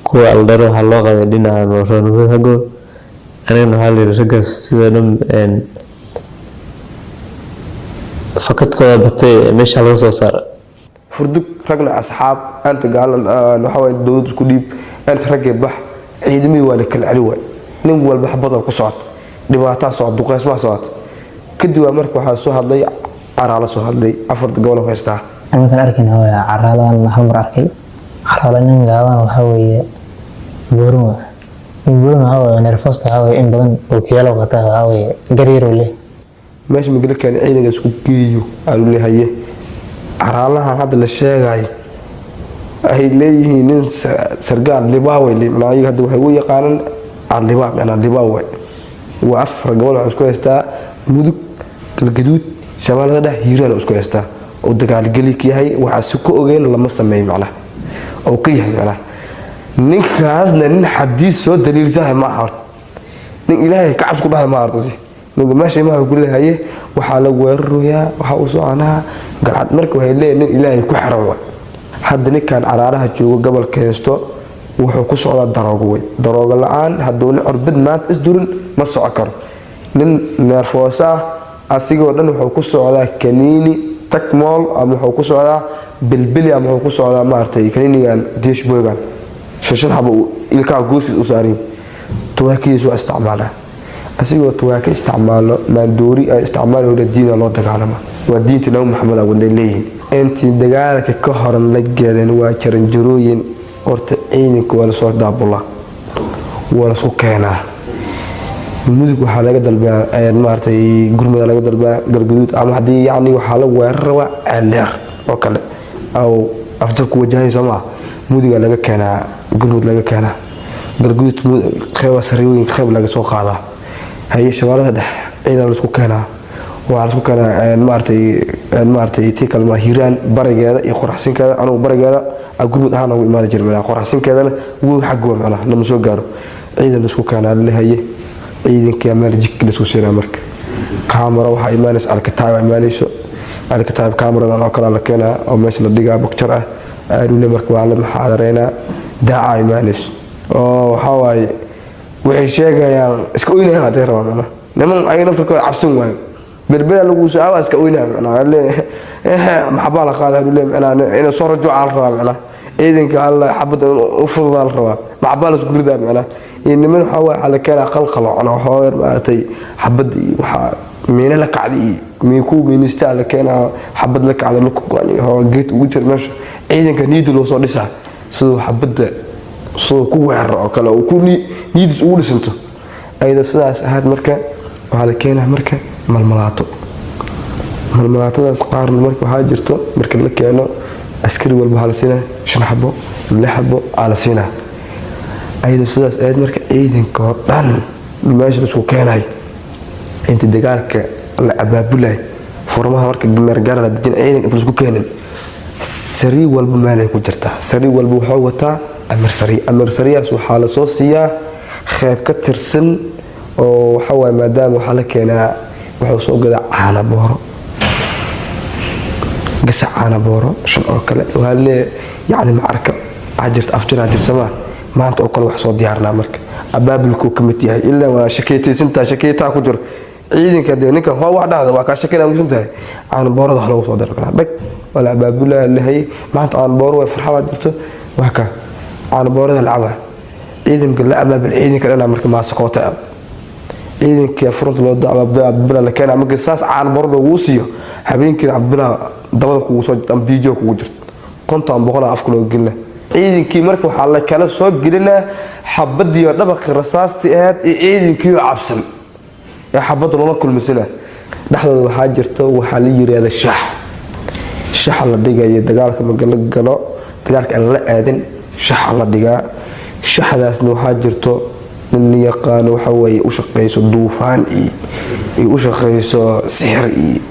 Kuwa Aldheer waxaa loo qaaday dhinaca Roonugad haggooda, anigana waxaa la yidhi raggaas sida dhan fakadkooda batay meesha laga soo saara. Furdug ragna asxaab anta gaalan waxaa waye dowladda isku dhiib, anta raggee bax. Ciidamihii waa la kala celi waay, nin walba xabadoo ku socota, dhibaataa socota, duqeysmaa socota. Kadib waa marka waxaa soo hadlay Caraala, soo hadlay afarta gobol haystaa. Markaan arkayna waa Caraalo, hal mar arkay Caraalo, nin gaaban waxaa weeye buurin waa nin buurin, waxaa weeye nerfosta, waxaa weeye in badan oo kiyaalo qataa, waxaa weeye garyar oo leh. Meesha magala keena ciidanka isku geeyo aanu leehaye. Caraalahan hadda la sheegayo ay leeyihiin nin sargaal libaaway, macnaa ayaga hadda waxay u yaqaanaan Alibaa, macnaa Libaaway waa afar gobol. Waxaa isku haystaa Mudug, Galgaduud, Shabeellada Dhex, Hiiraan isku haystaa oo dagaalgeli ka yahay. Waxaa si ku ogeyn lama sameeyo, macnaha oo ka yahay, macnaha ninkaasna nin xadiis soo daliilsahay ma aha horta, nin Ilaahay ka cabsi ku dhahay ma horta. Meesha imaha ku leehaye waxaa la weerarayaa, waxaa u soconaa Galcad. Marka waxay leeyihin nin Ilaahay ku xiran waay. Hadda ninkan Caraaraha joogo gobolka haysto wuxuu ku socdaa daroogo wey. Daroogo la-aan hadduu nin corbid maanta isdurin ma soco karo. Nin neerfoosa ah asigoo dhan wuxuu ku socdaa kaniini tagmool, ama wuxuu ku socdaa bilbili, ama wuxuu ku socdaa maaragtay kaniinigan dishboygan shan xabo ilkaha gooskiis u saarin. Tuwaakidiis waa isticmaalaa, asigoo tuwaaka isticmaalo, maandoori ay isticmaalo. Diina loo dagaalama waa diinta Nabi Maxamed a waday leeyihiin. Intii dagaalka ka horan la gelin waa jaranjarooyin. Horta ciidanka waa lasoo daabulaa, waa lasku keenaa. Mudug waxaa laga dalbaa maaragtay Gurmada laga dalbaa, Galgaduud, ama haddii yacni waxaa la weerar rabaa Ceeldheer oo kale aw afjar ku wajahay soo maa, Mudugaa laga keenaa, Gurmud laga keenaa, Galgaduud qeyba sariyooyin qeyb laga soo qaadaa, haye Shabeellada Dhex ciidan laisku keenaa, waxaa laisku keenaa maaragtay tii kalma Hiiraan barigeeda iyo Qoraxsinkeeda. Anugu barigeeda Gurmud ahaan ugu imaani jiray, macnaha Qoraxsinkeedana woog xagga macnaha lama soo gaaro. Ciidan laisku keenaa lalehaye, ciidanka meel jik laisku siinaa. Marka kaamara waxaa imaanaysa Alkataib imaanayso, Alkataib kaamaradan oo kale la keenaa oo meesha la dhigaa bokjar ah aalule. Marka waa la maxaadareynaa, daacaa imaanayso oo waxaa waaye waxay sheegayaan iska oynayaan hadday rabaan, macnaha niman ayaga naftarkooda cabsan waayo. Berbera lagu soo aawa iska oynaa macnaa, maxabaa la qaadaa le macnaa, inuu soo rajuuca la rabaa macnaa, ciidanka alla xabadda u fududaa la rabaa, maxabaa la isku ridaa macnaa. Iyo niman waxaa waye waxaa la keenaa qalqalo macnaa, waxaa yar maaragtay xabadda iyo waxaa miine la kacday iyo miikuu miinistaa la keenaa, xabad la kacda laku go-an iyo hoo geed ugu jira meesha. Ciidanka niyadda loo soo dhisaa siduu xabadda siduu ku weeraro oo kale oo ku niyadiis ugu dhisanto. Ayada sidaas ahayd marka waxaa la keenaa marka malmalaato. Malmalaatadaas qaarna marka waxaa jirto marka la keeno askari walba waxaa la siinaa 5 xabo, 6 xabo aa la siinaa. Ayada sidaas ahayd marka ciidanka oo dhan meesha la isku keenay inta dagaalka la abaabulay furmaha marka meergaara la dejin, ciidanka inta la isku keenin sarii walba meelay ku jirtaa. Sarii walba wuxuu wataa amir sari. Amir sariyaas waxaa la soo siiyaa qeyb ka tirsan oo waxa waaye maadaama waxaa la keenaa wuxuu soo gadaa caano booro, gasac caano booro 5 oo kale. Waxaa leeyahay yacni macarka waxaa jirta afjiraa jirsamaa maanta oo kale wax soo diyaarinaa. Marka abaabulkuu ka mid yahay ilaa waa shakeetaysantaa, shakeetaa ku jiro ciidanka. Dee ninka hoo wax dhahda waa kaa shakinaa musan tahay. Caano boorada wax loogu soo dara macnaa dhag waa la abaabulaa lehay maanta caano booro way farxadaa jirto, waa ka caano boorada la cabaa ciidanka la abaabul ciidanka dhanaa. Marka maasakoota ciidanka furunta loo Cabdibila la keenaa marka saas caano booro loogu siiyo, habeenkiina Cabdibila dabada kugu soo jirto ama biijo kugu jirto 50 100 afka loo gelina ciidankii. Marka waxaa la kala soo gelinaa xabadiyo dhabaqii rasaastii ahayd iyo ciidankiioo cabsan ee xabadda loola kulmisina. Dhexdooda waxaa jirto waxaa la yiraahda shax. Shaxa la dhigayo dagaalka marka la galo, dagaalka aan la aadin shaxa la dhigaa. Shaxdaasna waxaa jirto nin yaqaano waxa weeye u shaqeyso duufaan iyo u shaqeyso sixir iyo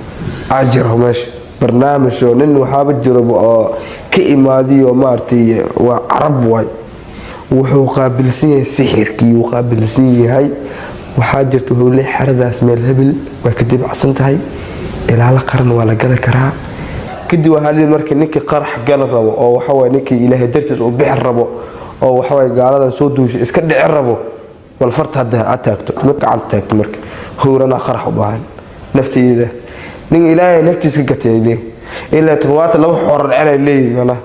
ajiro meesha barnaamij oo nin waxaaba jiroba oo ka imaadiyo maaragtay waa Carab waay, wuxuu qaabilsan yahay sixirkii uu qaabilsan yahay. Waxaa jirta wuxuu leeyahay xeradaas meel hebel way ka dibacsan tahay, ilaalo qaran waa la gali karaa. Kadib waxaa leeyahay marka ninkii qarax gali rabo oo waxa waye ninkii Ilaahay dartiis uu bixi rabo oo waxa waye gaaladan soo duushay iska dhici rabo, bal farta hadda ha taagto, ma gacanta taagto. Marka howranaa qarax u baahan nafteyda ninka Ilaahay naftiisa ka gatay ay leeyihin ilaa 72 xorar dhicin ay leeyihin macnaha.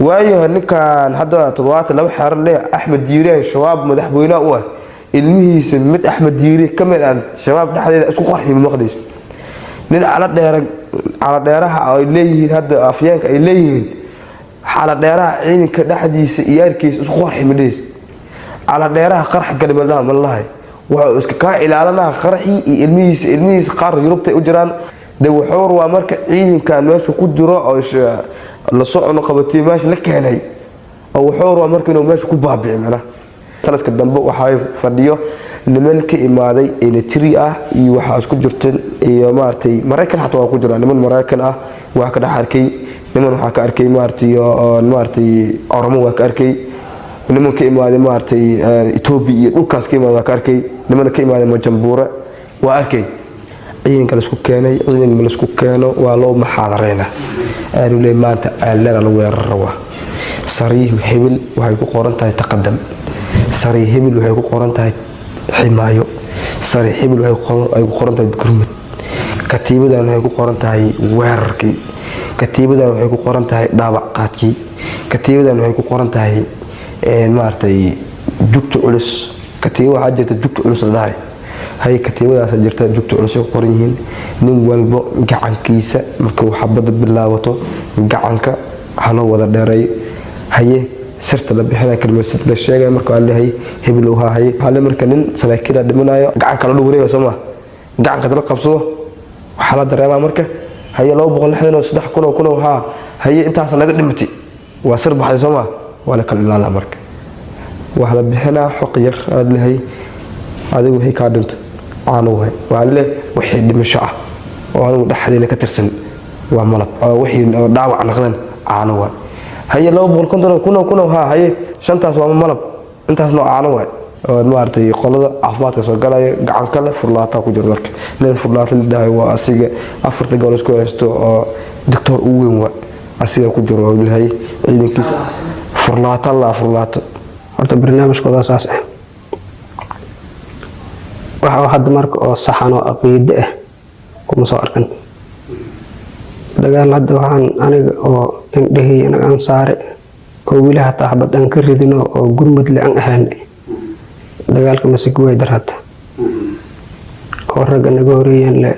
Waayo ninkan hadda 72 xeran leeyahay Axmed Diire Shabaab madaxweynaha u ah, ilmihiisa mid Axmed Diire ka mid ah Shabaab dhexdeeda isku qarxi maqdis nin cala dheera, cala dheeraha ay leeyihiin hadda afyeenka ay leeyihiin cala dheeraha ciidanka dhexdiisa iyaarkiisa isku qarxi madheys cala dheeraha qarax gali malaha malahay. Wuxuu iska kaa ilaalinaha qaraxii iyo ilmihiisa. Ilmihiisa qaar Yurubtay u jiraan. De wuxuu rabaa marka ciidankan meesha ku jiro oo la socono qabatay meesha la keenay oo wuxuu rabaa marka inuu meesha ku baabi'i macnaha. Taliska dambe waxaa fadhiyo niman ka imaaday Eritrea ah iyo waxaa isku jirta iyo maaragtay Maraykan xataa waa ku jiraan niman Maraykan ah. Waa ka dhex arkay niman, waxaa ka arkay maaragtay oo maaragtay Oromo, waa ka arkay niman ka imaaday maaragtay Ethiopia iyo dhulkaas ka imaaday, waa ka arkay niman ka imaaday Majambuure, waa arkay. Ciidanka la isku keenay, ciidanka la isku keeno waa loo maxaadareynaa aanu leey maanta aalana la weerar rabaa. Sariih hebel waxay ku qoran tahay taqadam, sariih hebel waxay ku qoran tahay ximaayo, sariih hebel waxay ku qoran tahay gurmud, katiibadan waxay ku qoran tahay weerarkii, katiibadan waxay ku qoran tahay dhaawac qaadkii, katiibadan waxay ku qoran tahay maaragtay jugta culus. Katiiba waxaa jirta jugta culus la dhahay hay, katiibadaas jirta jugta culus ay ku qoran yihiin. Nin walbo gacankiisa markuu xabadda bilaabato gacanka haloo wada dheereeyo. Haye sirta la bixinaya, kelmad sirta la sheegaya marka waa leeyahay hebelow haa. Haye waxaa le marka nin saraakiila dhimanayo gacanka la wareega soo ma gacanka dala qabsado waxaa la dareemaa marka. Haye 263 kun oo kun oo haa, haye intaas naga dhimatay waa sir baxday soo ma, waa la kala ilaalaa. Marka waxaa la bixinaa xoq yar aad leeyahay adigu wixii kaa dhinto caano waay, waa le wixii dhimasho ah oo anigu dhexdeena ka tirsan waa malab oo wixii oo dhaawac noqdan caano waay. Haye 250 kun oo kun oo haa, haye shantaas waa malab, intaasna caano waay. Oo maaragtay qolada caafimaadka soo galaya gacan kale furlaata ku jiro. Marka nin furlaata la dhahay waa asiga afarta gobol isku haysto oo doctor ugu weyn waa asiga ku jiro oo leeyahay ciidankiisa furlaata la furlaata. Horta barnaamijkooda saas ah waxa oo hadda marka oo saxan oo aqiide ah Kuma soo arkan dagaal. Hadda waxaan aniga oo indhahii anaga aan saare oo weli hataa xabad aan ka ridin oo gurmudle aan ahayn dagaalka Masagaway darhata oo ragga naga horeeyeen le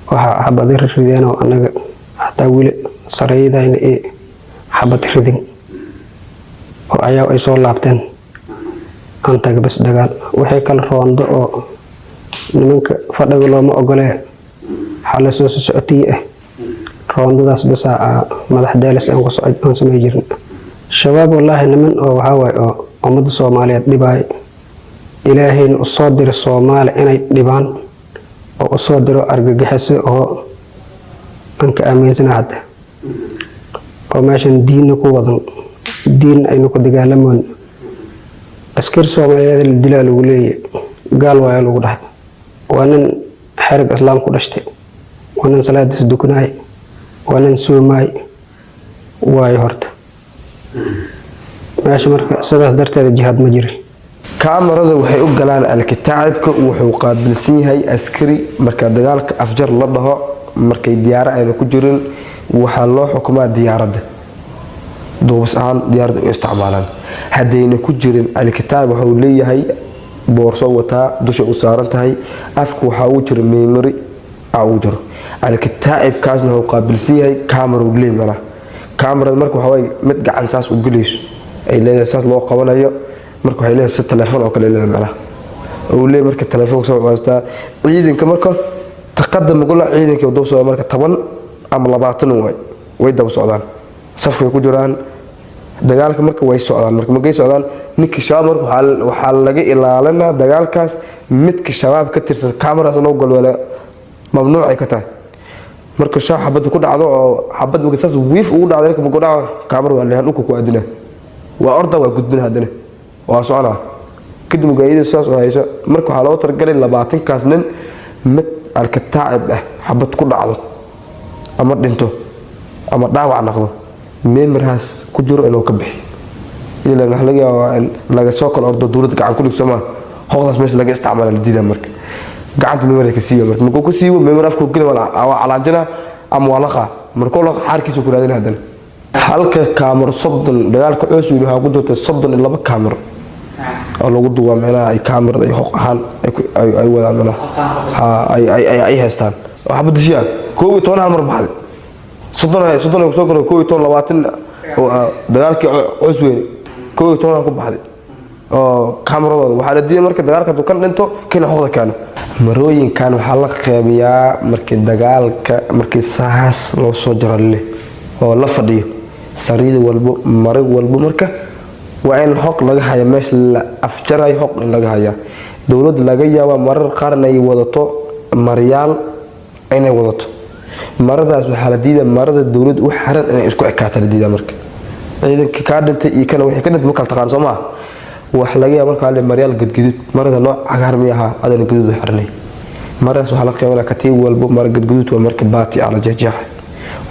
waxaa xabada rideen oo anaga hataa weli sareyadayna ee xabad ridin oo ayaa ay soo laabteen aan taga bas. Dagaal waxay kala roondo oo nimanka fadhiga looma ogolee, xala soo socotiye ah, roondadaas basaa madax daalis aan ku aan samay jirin. Shabaab wallaahi niman oo waxaa waaye oo ummadda Soomaaliyeed dhibaay, Ilaahayna u soo diro Soomaali inay dhibaan oo u soo diro argagixiso oo aan ka aaminsana hadda oo meeshan diinna ku wadan, diin aynu ku dagaalamoon. Askar Soomaaliyeed la dilaa lagu leeyahay, gaal waayaa lagu dhahay. Waa nin xerig islaam ku dhashtay, waa nin salaadiis dukanay, waa nin soomaay waayo horta meesha. Marka sidaas darteeda jihaad ma jirin. Kaamarada waxay u galaan alkitaacibka, wuxuu qaabilsan yahay askari marka dagaalka afjar la dhaho, markay diyaaro ayna ku jirin, waxaa loo xukumaa diyaaradda duubis ahaan diyaaradda u isticmaalaan. Haddayna ku jirin, alkitaab wuxuu leeyahay boorso wataa, dusha u saaran tahay, afka waxaa ugu jira memory aa ugu jiro. Alkitaacibkaasna wuxuu qaabilsan yahay kaamara uu leeyahay macnaha. Kaamarada marka waxaa waaye mid gacan saas u gelayso ay leedahay, saas loo qabanayo. Marka waxay leedahay si telefoon oo kale leedahay macnaha uu leeyahay. Marka telefoonka soo haystaa ciidanka, marka taqadam gola ciidanka daba socda, marka 10 ama 20 waay way daba socdaan, safkay ku jiraan dagaalka. Marka way socdaan, marka markay socdaan ninkii Shabaab, marka waxaa laga ilaalinaa dagaalkaas midka Shabaab ka tirsan kaamaraas loo galwala mamnuucay ka tahay. Marka shaab xabadda ku dhacdo oo xabad marka saas wiif ugu dhacdo, ninka markuu dhaco kaamara waa leehan dhulka ku aadina, waa orda, waa gudbina, haddana waa soconaa. Kadib mugaayada saas oo hayso, marka waxaa loogu talagalay 20-kaas nin mid alkataacib ah xabad ku dhacdo ama dhinto ama dhaawac noqdo, memory-haas ku jiro inuu ka bixi ilaa waxaa laga yaabaa in laga soo kala ordo, dowladda gacan ku dhigso maa hoqdaas meesha laga isticmaala la diidaa. Marka gacanta memory ka siiba, marka markuu ku siibo memory afka geli, waa calaajina ama waa laqaa. Markuu laqa xaarkiisa ku raadina. Haddana halka kaamaro 30 dagaalka Coosweyne waxaa ku jirta 32 kaamaro oo lagu duubaa meelaha ay kaamirada ay hoq ahaan ay wadaan meelaha ha ay haystaan. Waxaa badishiyaa 11 hal mar baxday, 30 ay kusoo koray, 11, 20 oo, dagaalkii Coosweyne 11 ku baxday oo kaameradooda. Waxaa la diiday marka dagaalka hadduu kan dhinto kina hoqda keeno. Marooyinkan waxaa la qeybiyaa markii dagaalka markii saas loo soo jaro leh oo la fadhiyo sariid walbo, marig walbo. Marka waa in hoq laga haya meesha la afjarayo, hoq in laga haya. Dowladda laga yaabaa marar qaar inay wadato maryaal, inay wadato maradaas. Waxaa la diidaa marada dowladda u xiran inay isku ekaato la diidaa. Marka ciidanka kaa dhintay iyo kana wixii ka dhintay ma kala taqaan, soo maaha? Wax laga yaaba markaa le maryaal gadgaduud, marada nooc cagaar mi ahaa, adana gaduud u xiranay. Maradaas waxaa la qeybanaa katiib walbo mara gadgaduud waa. Marka baati ah la jeexjeexa,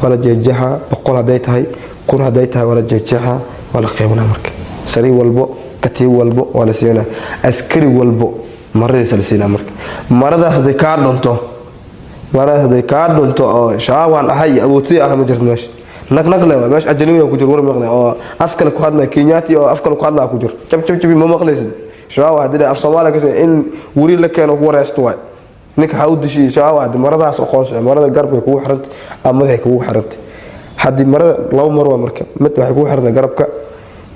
waa la jeexjeexa, 100 hadday tahay, 1000 hadday tahay, waa la jeexjeexa, waa la qeybanaa. Marka sariir walbo, katiib walbo waa la siinaa, askari walbo maradiisa la siinaa. Marka maradaas hadday kaa dhunto, maradaas hadday kaa dhunto oo shabaabaan ahay iyo awoodtay ah, ma jirto meesha. Nag nag le waa meesha ajnabiga ku jiro, war maqlay oo af kale ku hadlaya, Kenyaati oo af kale ku hadlaya ku jiro, jab jab jabi ma maqlaysid. Shabaab haddii af Soomaaliya ka in weri la keeno ku wareysto waay ninka ha u dishiyo. Shabaab haddii maradaas aqoonso, marada garabkay kugu xirantay ama madaxay kugu xirantay. Haddii marada laba mar waa, marka mid waxay kugu xirantay garabka,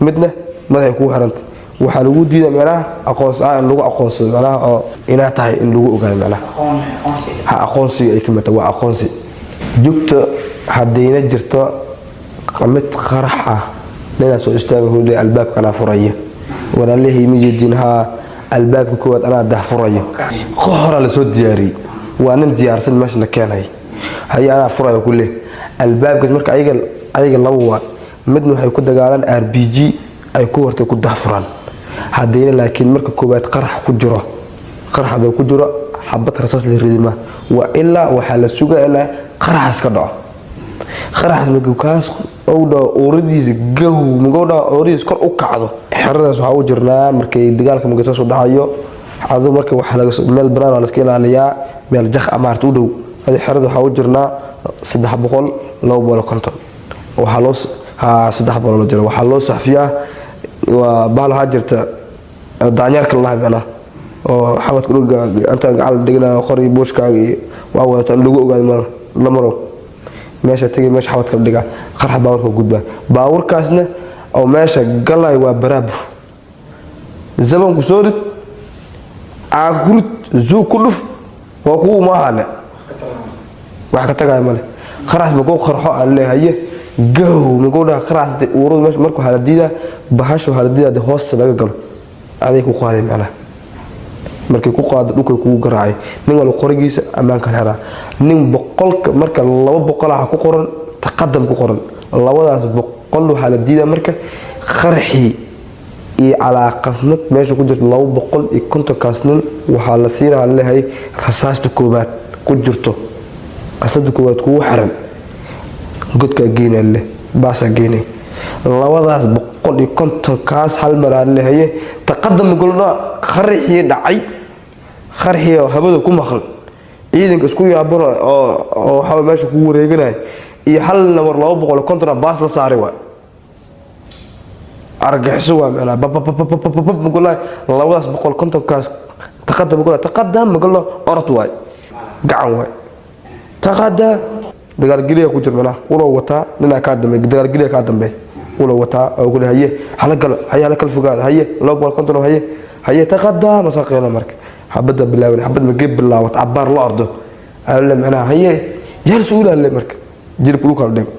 midna madaxay kugu xirantay, waxaa lagu diidaa macnaha aqoonsi ah in lagu aqoonsado macnaha oo inaa tahay in lagu ogaado macnaha ha aqoonsiga ay ka mid tahay, waa aqoonsi. Jugta haddayna jirto mid qarax ah, ninaa soo istaaga, wuxuu leeyahay albaabka anaa furaya, walaalihii ma jeedin haa, albaabka koowaad anaa dah furaya. Qohoraa lasoo diyaariyey, waa nin diyaarsan meesha la keenay, haye anaa furaya ku leh albaabkaas. Marka ayaga laba waa, midna waxay ku dagaalaan RPG ay ku hortay ku dahfuraan haddayna, laakiin marka koowaad qarax ku jiro, qarax hadduu ku jiro xabad rasaas la ridima waa ilaa waxaa la sugaa ilaa qaraxaas ka dhaco. Qaraxaas markuu kaas uu dhaco, uuradiisa gaw markuu dhaco, uuradiisa kor u kacdo. Xeradaas waxaa u jirnaa markay dagaalka markay saas u dhacayo adu, marka waxaa laga meel banaan waa la iska ilaaliyaa, meel jak amaarta u dhow. Adi xerada waxaa u jirnaa 300, 250 waxaa loo ha 300 loo jira. Waxaa loo saxfiyaa waa bahal waxaa jirta daanyeerka la lahay, macnaha oo xabadka dhulka intaan gacan la dhiganayo, qori buushkaaga iyo waa wadataa in lagu ogaado. Mar la maro meesha tegay, meesha xabadka la dhigaa, qarxa baabuurka gudbaa. Baabuurkaasna oo meesha galay waa baraabuf zabanku soo rid, caakurid zuug ku dhuf, waa kuwu maahane wax ka tagaaya male. Qarax makuu qarxo aan leehaye gow makuu dhaha qarax uuradu meesha. Marka waxaa la diidaa bahasha, waxaa la diidaa dee hoosta laga galo. Aday ku qaaday, macnaha markay ku qaado dhulkay kugu garaacay. Nin walba qorigiisa ammaankan helaa. Nin 100-ka marka 200 ah ku qoran, taqadam ku qoran, labadaas 100 waxaa la diidaa marka qarxii iyo calaaqasnad meesha ku jirto. 250-kaas nin waxaa la siinaa leeyahay rasaasta koobaad ku jirto, qasnada koowaad kugu xiran godkaa geynaa leh, baasaa geynay. Labadaas 150-kaas hal maraa lehaye taqadam golna. Qarxii dhacay, qarxii oo hawada ku maqan, ciidanka isku yaaban oo waxaa meesha kugu wareeganaya iyo hal namar 250 baas la saaray waay, argaxiso waa macnaa babababababab magolaa. Labadaas 150-kaas taqadam magolaa, taqadam magolna, orod waay, gacan waay, taqada dagaalgeliya ku jir, macnaha ulow wataa ninaa kaa dambeey, dagaalgeliya kaa dambeey ulow wataa oo kule haye hala galo, haye hala kala fogaado, haye 250, haye haye taqada masaqeena. Marka xabadda bilaaban, xabad magee bilaabat cabaar la ordo alle macnaha haye yaal suulaale. Marka jilibka dhulka la dhigo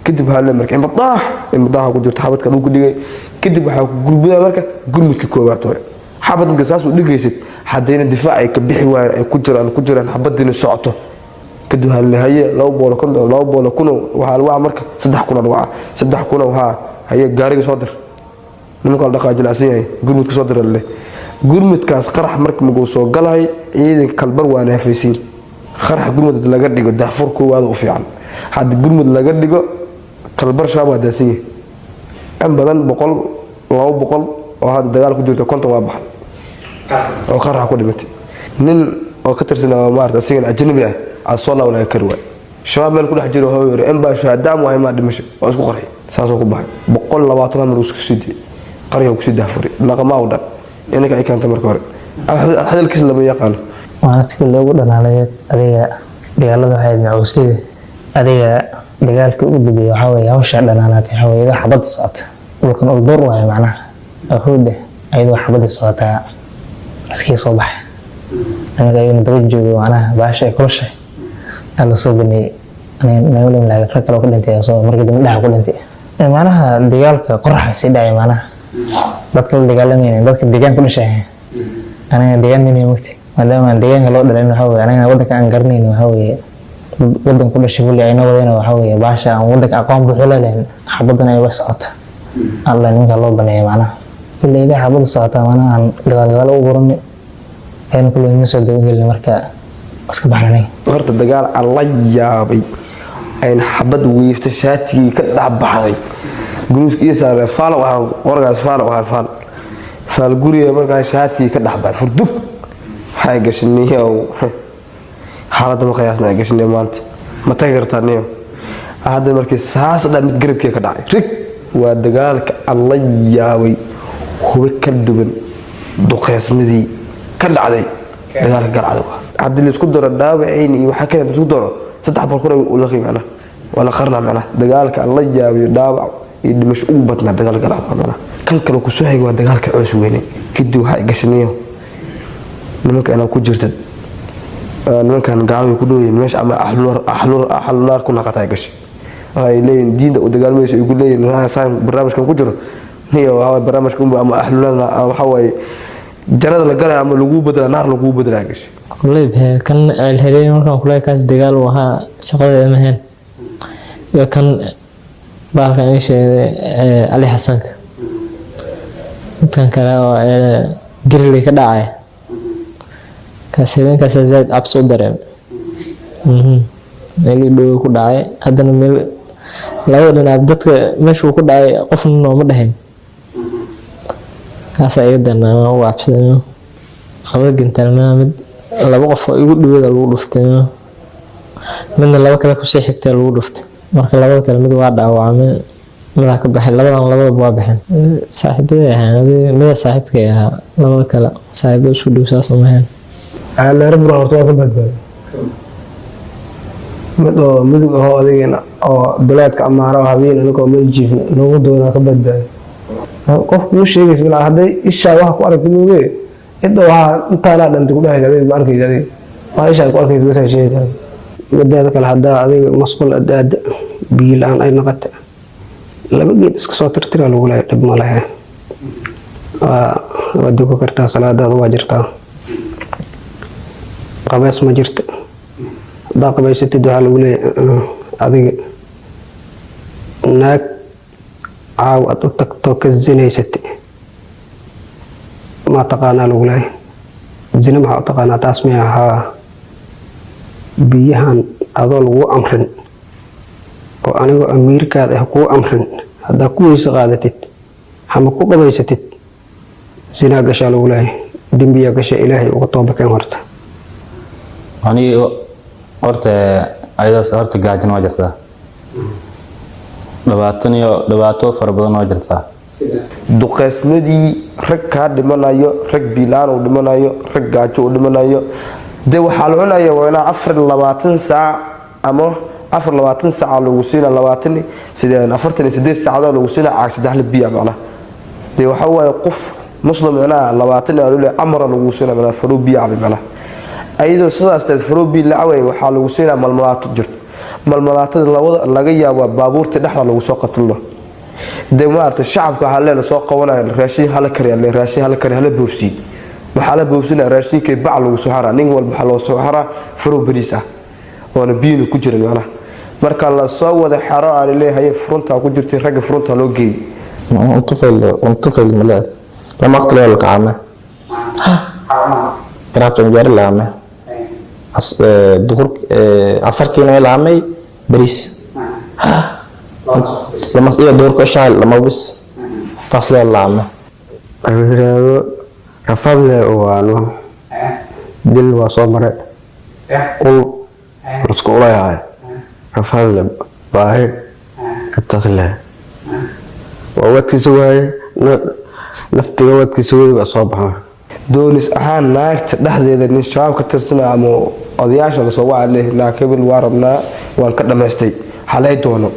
kadib waxaa le marka imbadaax imbadaaxa ku jirto xabadka dhulka dhigay. Kadib waxaa ku gurbudaa marka gurmudka koowaad waay. Xabad marka saas u dhigaysid, haddayna difaac ay ka bixi waayaan, ay ku jiraan ku jiraan, xabadiina socoto, kadib waxaa le haye 250, 200,000 waxaa la wacaa. Marka 3,000 la wacaa, 3,000 haa, haye gaariga soo dir, nimanka la dhaqaa jilicsan yahay, gurmudka soo dir le. Gurmudkaas qarax marka maguu soo galay, ciidanka kalbar waa naafaysiin. Qarax gurmud laga dhigo daafur koowaad u fiican. Hadda gurmud laga dhigo kalbar shaab waa daasan yahay in badan, 100, 200 oo hadda dagaal ku jirto, 50 waa baxay oo qaraxa ku dhimatay. Nin oo ka tirsan oo maarata asigana ajnabi ah aad soo laaban laga kari waay. Shabaab meel ku dhex jiro hoo yiri in baa shuhadaam waay, maa dhimasho waa isku qarxi, saasoo ku baxay. 120 mar isku sii diyay qarxiga kusii daafuray naqamaa u dhan inanka ay keentay. Marka hore hadalkiisa lama yaqaano. Maalintii loogu dhalaalay adiga dagaalada waxay ahayd macuuslida. Adiga dagaalkii ugu dambeeyay waxaa weeye hawsha dhalaalaatay, waxaa weeye iyadoo xabadda socota, dhulkan ul dur waayo, macnaha ahuude ayadoo xabadda socotaa iskii soo baxay. Aniga ayagana daba joogo, macnaha baasha ay kulushahay aa lasoo baneeyey. Aniga nagama laakiin rag kale oo ku dhintay soo markii dambe dhaxa ku dhintay. Macnaha dagaalka qoraxa sii dhacay, macnaha dadka la dagaalamayna dadka deegaanka ku dhashay, aniga deegaan minay mogti, maadaama aan deegaanka loo dhalin. Waxaa weeye aniga wadanka aan garanaynin, waxaa weeye wadan ku dhashay kulli ayna wadayna, waxaa weeye baasha aan wadanka aqoon buuxu leelayn, xabadana ay wax socoto alla nimanka loo baneeyo, macnaha kulli idaa xabada socota, macnaha aan gadaal gadaal u guranay ayna kulli ma soo dabagelin, marka iska baxnanay. Horta dagaal aan la yaabay ayna xabad wiifta shaatigii ka dhex baxday guruuska iyo saare faal waxaa qorgaas faal waxaa faal faal guriga markaa shaatigii ka dhex baxay furdug waxay gashay niyow. Xaaladda ma qiyaasna ay gashay maanta, ma tagi kartaa niyow? Hadda markii saas dha mid garabkii ka dhacay rig. Waa dagaalka aan la yaabay hubi ka duwan duqeysmadii ka dhacday dagaalka Galcad. Haddii laisku daro dhaawacayni iyo waxaa kale laisku daro 300 kor ula macnaha waa la qarnaa. Macnaha dagaalka aan la yaabayo dhaawac iyo dhimasho ugu badnaa dagaalka Galcad. Macnaha kan kale ku soo xigay waa dagaalka Coos Weyne. Kadib waxaa gashay niyo nimanka inaad ku jirtid, nimankan gaalada ku dhoweeyeen meesha ama axlunaar ku naqata ay gashay, ay leeyihin diinta u dagaalmayso, ay ku leeyihin saan barnaamijkan ku jiro niyo waxaa barnaamijka unba ama axlunaar waxaa waaye jannada la galaya ama lagu bedelaa naar lagu bedelaa gashay. Kulley kan Ceelheley markaan kuley kaas dagaal uu ahaa, shaqadeeda ma ahayn, iyo kan baalkan ii sheegay Cali Xasanka, midkan kale oo Gariley ka dhacaya, kaas habeenkaas zaaid cabsi u dareemay. Meelii dhow ku dhacay, haddana meel labada dhinac dadka meeshuu ku dhacay qofna nooma dhahayn. Kaasaa iga darnaa, waan ugu cabsaday. Laba gantaal mid laba qof oo igu dhaweeda lagu dhuftay. Midna laba kale kusii xigtay lagu dhuftay. Marka labada kale mid waa dhaawacmay, midaa ka baxay. Labadan labadaba waa baxeen. Saaxiibaday ahaan, mida saaxiibkay ahaa, labada kale saaxiibo isku dhow saas uma ahayn. Leero bura horta waa ka badbaaday. Mid oo mudug ahoo adigana oo bilaadka amaara oo habeen anigoo meel jiifna noogu doonaa ka badbaaday. Qof kuu sheegaysa malaa, hadday ishaa waxa ku aragta mooge, cidda waxaa intaanaa dhantay ku dhahaysa, adiga ma arkaysa. Adiga waa ishaad ku arkaysa bas ay sheegi karaan. Mideeda kale, haddaa adiga masqul adaada biyo la-aan ay noqota, laba geed iska soo tirtira lagu leeyahay, dhib ma lehe, waa dukan kartaa, salaadaada waa jirtaa. Qabeys ma jirta. Haddaa qabaysatid, waxaa lagu leeyahay adiga naag caaw aad u tagto ka zinaysatay ma taqaanaa lagu leeyahay. Zina maxaa u taqaanaa? Taas miya? Haa. Biyahan adoo lagu amrin oo anigoo amiirkaada ah kuu amrin, haddaa ku weyse qaadatid ama ku qabaysatid, zinaa gashaa lagu leeyahay, dembiyaa gasha, Ilaahay uga toobakeen horta. Aniga horta ayadaas horta gaajina waa jirtaa, dhibaatan iyo dhibaato fara badan waa jirtaa. Duqeysnadii rag kaa dhimanayo, rag biilaan uu dhimanayo, rag gaajo uu dhimanayo, dee waxaa la cunaya waa inaa 24 saac ama 24 saaca lagu siina, 20 sideen 48 saacadood lagu siina caag saddex biya macnaha. Dee waxaa waaye qof muslim macnaha 20 alule amara lagu siina macnaha faroo biya cabi macnaha. Ayadoo sidaas teed faroo biya la caway, waxaa lagu siinaa malmalaato jirto. Malmalaatada labada laga yaabaa baabuurta dhexda lagu soo qatilo. Dee maaragtay shacabka waxaa lee lasoo qabanaya raashin hala kariya, raashin hala kariya, hala boobsiin. Waxaa la boobsinaya raashinkay bac lagu soo xaraa. Nin walba waxaa loo soo xaraa faroo bariis ah oona biyina ku jirin macnaha. Marka la soo wada xero aan leeyahay furuntaa ku jirtay, ragga furunta loo geeyey. طفل طفل ملاذ لما أقتل ولا كعامة قرابة مجاري لعامة ظهر عصر كينا لعامة بريس لما إيه ظهر كشاي لما بس تصل لعامة. Yiraahdo rafaadle waano dil waa soo maray, ul lasku ulayahay, rafaadle, baahi intaas leh waa wadkiisa waaye, naftiga wadkiisa wey baa soo baxa. Doonis ahaan naagta dhexdeeda nin shabaab ka tirsana ama odayaasha lasoo waca leh, naag hebel waa rabnaa, waan ka dhamaystay, halay doono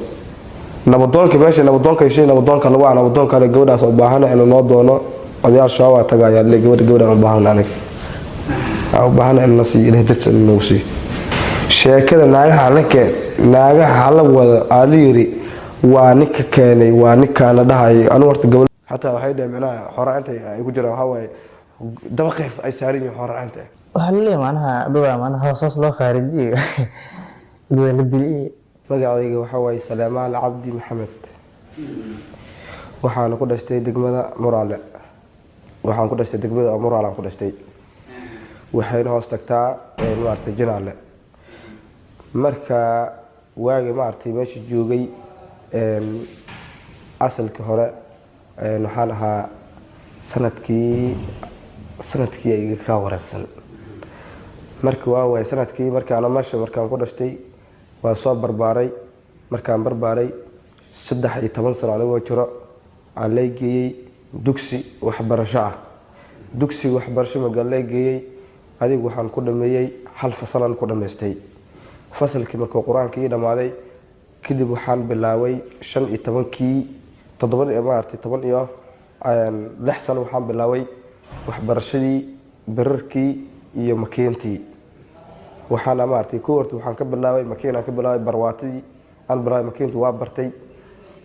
nabadoonka meesha nabadoonka heshay, nabadoonka lagu waca, nabadoonka le gabadhaas u baahana inuu noo doono. Odayaal shabaab tagayaa le, gabadha gabadhaan u baahana, aniga aan u baahana in la siiyo, Ilahay dartiisa in noogu siiyo. Sheekada naagaha la keen, naagaha hala wada aa la yiri, waa ninka keenay, waa ninkaana dhahayay. Anigu horta gabadh xataa waxay dhaheen micnaha xoraanta ay ku jiraan, waxaa waaye dabaqeef ay saaran yihiin xoraanta. Waxaa laleeyahay macnaha dadaa macnaha hoosaas loo khaarijiyo, dadaa la diliyey. Magacayga waxaa waaye Salemaal Cabdi Maxamed. Waxaana ku dhashtay degmada Muraale. Waxaan ku dhashtay degmada Muraale aan ku dhashtay, waxayna hoos tagtaa maaragtay Jinaale. Marka waagi maaragtay meesha joogay, asalkii hore waxaan ahaa sanadkii iga kaa wareersan. Marka waa waay sanadkii markaana meesha markaan ku dhashtay, waa soo barbaaray. Markaan barbaaray 13 sano anigoo jiro aan lay geeyey dugsi waxbarasho ah. Dugsi waxbarasho magaan lay geeyey, adigu waxaan ku dhameeyey hal fasalaan ku dhamaystay. Fasalkii markuu qur-aanka ii dhammaaday kadib, waxaan bilaabay 15-kii, toddoba maaragtay 16 sano waxaan bilaabay waxbarashadii birarkii iyo makiintii. Waxaana maaragtay ku horta waxaan ka bilaabay makiinaan ka bilaabay, barwaatadii aan bilaabay. Makiintu waa bartay,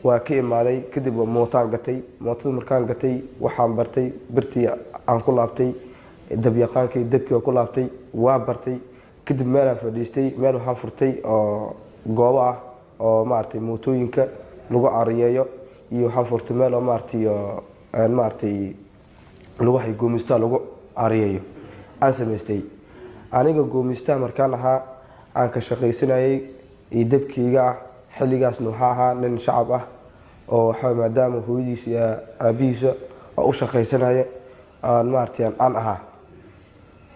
waa ka imaaday. Kadib mootaan gatay. Mootada markaan gatay, waxaan bartay birtii aan ku laabtay, dabyaqaankii dabkii ku laabtay, waa bartay. Kadib meelaan fadhiistay, meel waxaan furtay oo goobo ah oo maaragtay mootooyinka lagu cariyeeyo, iyo waxaan furtay meel oo maaragtay oo maaragtay lagu hay goomistaa lagu cariyeeyo aan samaystay. Aniga goomistaha markaan ahaa aan ka shaqaysanayay iyo dabkeyga ah. Xilligaasna waxaa ahaa nin shacab ah oo waxaa maadaama hooyadiisa iyo aabihiisa oo u shaqaysanaya aan maaragtay aan ahaa.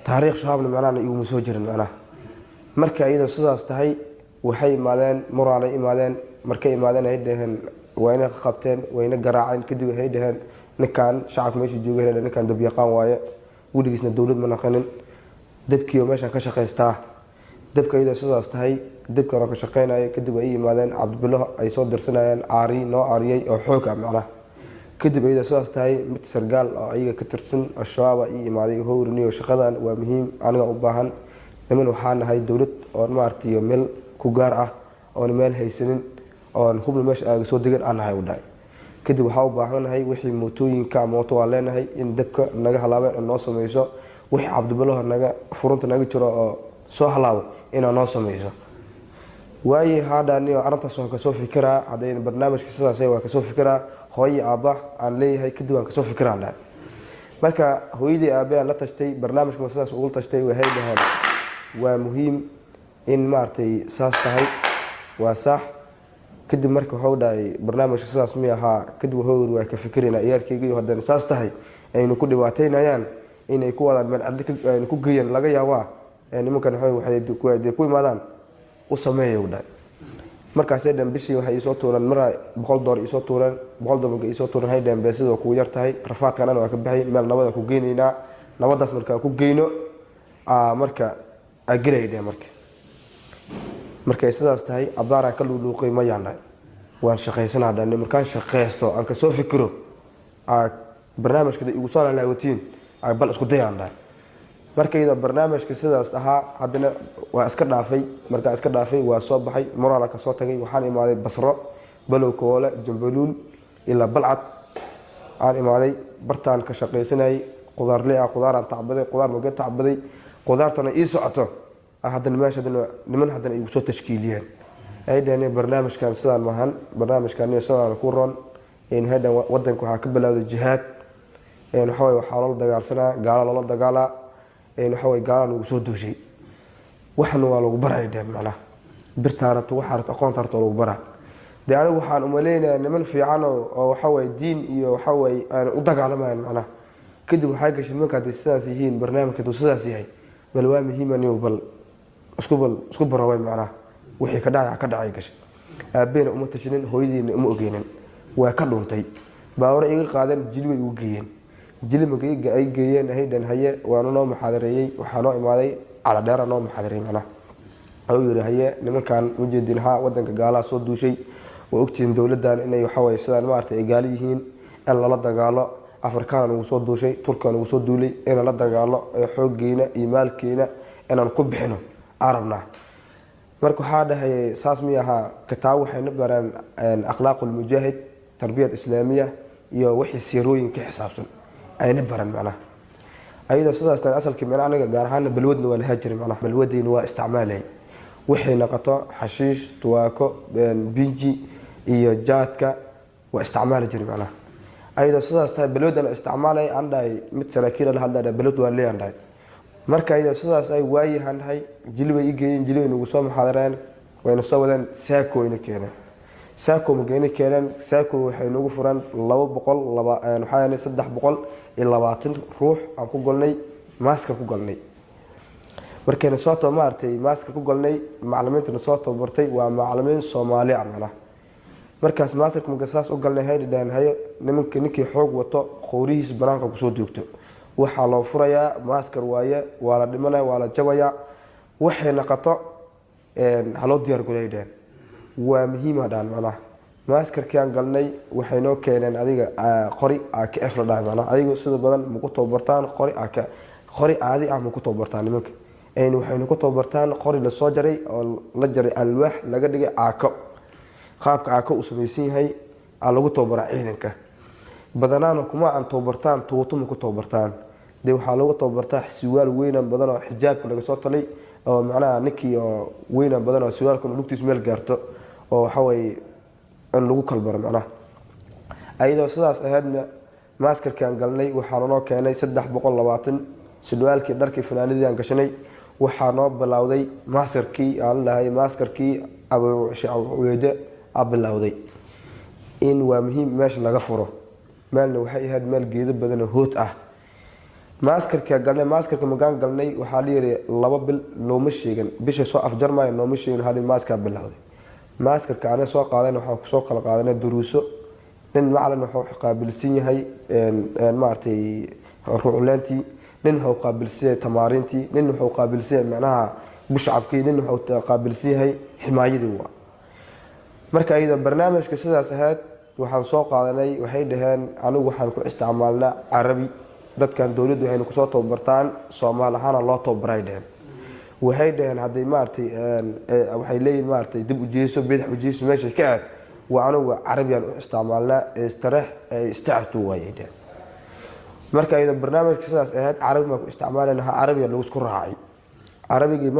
Taariikh shabaabna macnaha iguma soo jirin macnaha. Marka iyadoo sidaas tahay, waxay imaadeen Muraalay imaadeen. Markay imaadeen ay dhaheen, waa inay qabteen, wayna garaaceen. Kadib waxay dhaheen ninkan shacabka meesha joogay, ninkan dab yaqaan waaye, weligiisna dowlad ma naqanin, dabkiioo meeshan ka shaqaystaa. Dabka iyadoo sidaas tahay, dabkan oo ka shaqeynaya, kadib ay yimaadeen Cabdibilo ay soo dirsanayeen, caari noo caariyey oo xoog ah macnaha. Kadib iyadoo sidaas tahay, mid sargaal oo ayaga ka tirsan Al-Shabaab ii imaaday, howrniyo shaqadan waa muhiim, aniga u baahan niman waxaa nahay dowlad oon maaragtay meel ku gaar ah oon meel haysanin oon hubna meesha aaga soo degan aan nahay u dhahay. Kadib waxaa u baahanahay wixii mootooyinka, mooto waa leenahay, in dabka naga halaabeen oo noo sameyso, wixii Cabdibilaho naga furunta naga jiro oo soo halaabo inaa noo sameyso. Waaye haadhaaniyo arrintaas waan kasoo fikiraa, haddayna barnaamijka sidaas waa kasoo fikiraa, hooyo aabba aan leeyahay, kadib waan kasoo fikiraan dhahay. Marka hooyadii aabe aan la tashtay, barnaamijka sidaas ugula tashtay, waxay dhaheen waa muhiim in maaragtay saas tahay, waa sax. Kadib marka wuxuu dhahay barnaamijka sidaas mi ahaa. Kadib wuxuu yiri waa ka fikiraynaa iyaalkayga, iyo haddana saas tahay aynu ku dhibaataynayaan inay ku wadaan meel cadli aynu ku geeyaan laga yaabaa, nimankan waxay ku imaadaan u sameeya u dhahay. Markaasay dhan bishii waxay iisoo tuureen maraa $100 iisoo tuureen. $100 markay iisoo tuureen, hay dheen beesida waa kugu yar tahay, rafaadkan dhan waa ka baxay, meel nabada ku geynaynaa, nabadaas markaa ku geyno marka aa gelay dheen. Marka markay sidaas tahay, abaaraan ka luuluuqay, mayaan dhahay, waan shaqaysanaa dhan. Markaan shaqaysto aan kasoo fikiro barnaamijka igu soo laalaawatiin, bal isku dayaan dhahay. Marka iyadoo barnaamijka sidaas ahaa, haddana waa iska dhaafay. Markaa iska dhaafay, waa soo baxay, Muraala kasoo tagay, waxaan imaaday Basro, Balow Koole, Jambaluul ilaa Balcad aan imaaday. Bartaan ka shaqaysanayay, qudaarle ah, qudaaraan tacbaday, qudaar maga tacbaday, qudaartana ii socoto. Haddana meesha haddana niman haddana igu soo tashkiiliyeen, ay dhaheen barnaamijkan sidaan maahan, barnaamijkan iyo sidaan ku roon. Hadhan wadanka waxaa ka bilowday jihaad, waxa waye waxaa loola dagaalsanaa gaala, loola dagaalaa, waxa waye gaalaa nagu soo duushay, waxna waa lagu baraya dheh macnaha, birtaa rabto, waxaa rabto, aqoonta rabto lagu baraa. Dee anigu waxaan umaleynayaa niman fiican oo waxa waye diin iyo waxa waye aan u dagaalamayan macnaha. Kadib waxay gashay nimanka hadday sidaas yihiin, barnaamijka hadduu sidaas yahay, bal waa muhiim anigu bal isku baraway macnaha, wixii ka dhacay ka dhacay gashay. Aabbeena uma tashinin, hooyadiina uma ogeynin, waa ka dhuntay. Baawaro iga qaadeen, Jili way igu geeyeen. Jili markay ay geeyeen, haydhan haye waana noo muxaadareeyey. Waxaa noo imaaday Caladheera, noo muxaadareeyey macnaha. Wuxuu yidhi haye nimankan ujeedin haa, wadanka gaalaha soo duushay, waa ogtihiin dowladdan inay waxaweye sidaan maaragtay ay gaalo yihiin, in lala dagaalo, Afrikaana nagu soo duushay, Turkiga nagu soo duulay, in lala dagaalo ee xooggeena iyo maalkeena inaan ku bixino arabnaa. Marka waxaa dhahay saas mi ahaa. Kitaabo waxayna bareen akhlaaqulmujaahid, tarbiyad islaamiya iyo wixii siirooyin ka xisaabsan ayna baran macnaha. Ayadoo sidaas tan asalkii macnaha, aniga gaar ahaana balwadna waa lahaa jiray macnaha, balwadayna waa isticmaalayay, waxay noqoto xashiish, tuwaako, binji iyo jaadka waa isticmaali jiray macnaha. Ayadoo sidaas tahay, balwadana isticmaalay, aan dhahay mid saraakiil la hadlay, balwad waa leeyaan dhahay. Marka ayadoo sidaas ay waayahan dhahay, Jili bay ii geeyeen, Jili bay nagu soo muxaadareen, wayna soo wadeen, Saako wayna keeneen. Saako magayna keeneen, Saako waxay nagu fureen 200 laba, waxaa yeelay 320 ruux aan ku golnay, maaska ku galnay. Markayna soo taba maaragtay maaska ku galnay, macalimiintana soo tababartay waa macalimiin Soomaali ah macnaha. Markaas maasarka marka saas u galnay, hay dhaheen hayo nimanka, ninkii xoog wato qowrihiisa banaanka kusoo joogto, waxaa loo furayaa maaskar waaye, waa la dhimanaya, waa la jabayaa, waxay naqato haloo diyaar golay dhaheen, waa muhiima dhahan macnaha. Maaskarkii aan galnay, waxay noo keeneen adiga qori AKF la dhahay macnaha. Adiga sida badan maku tababartaan qori AK, qori caadi ah maku tababartaan nimanka, ayna waxaynu ku tababartaan qori lasoo jaray oo la jaray, alwaax laga dhigay caako, qaabka caako uu samaysan yahay aa lagu tababaraa ciidanka. Badanaana kuma aan tababartaan tuuto, ma ku tababartaan. Dee waxaa lagu tababartaa siwaal weynan badan oo xijaabka laga soo talay, oo macnaha ninkii oo weynan badan oo siwaalkan lugtiisu meel gaarto, oo waxaweye in lagu kalbaro macnaha. Ayadoo sidaas ahaydna, maaskarkaan galnay, waxaana noo keenay 320 sidwaalkii, dharkii, fanaanadii aan gashanay. Waxaa noo bilowday maaskarkii aan lahay, maaskarkii Abuceyde aa bilowday in waa muhiim meesha laga furo. Meelna waxay ahayd meel geedo badan oo hood ah. Maaskarka galnay, maaskarka magaan galnay, waxaa la yiri 2 bil looma sheegin, bisha soo afjarmaayo looma sheegin. Waxaa la yiri maaskaa bilowday. Maaskarka anaga soo qaadan, waxaan kusoo kala qaadanay duruuso. Nin macalin wuxuu qaabilsan yahay maaragtay ruucleentii, nin wuxuu qaabilsan yahay tamaariintii, nin wuxuu qaabilsan yahay macnaha bushcabkii, nin wuxuu qaabilsan yahay ximaayadii. Waa marka iyadoo barnaamijka sidaas ahayd waxaan soo qaadanay. Waxay dhaheen anigu waxaan ku isticmaalnaa Carabi, dadkan dowladdu waxayna kusoo tababartaan Soomaali ahaana loo tababaray dhaheen. Waxay dhaheen hadday maaragtay waxay leeyihin maaragtay dib ujeeso, bidix ujeeso, meesha ka aad, waa anigu Carabiyaan u isticmaalnaa, istarex istactu waayay dhaheen. Marka iyadoo barnaamijka sidaas ahayd, Carabi baan ku isticmaalayna, Carabiga lagu isku raacay carabigii.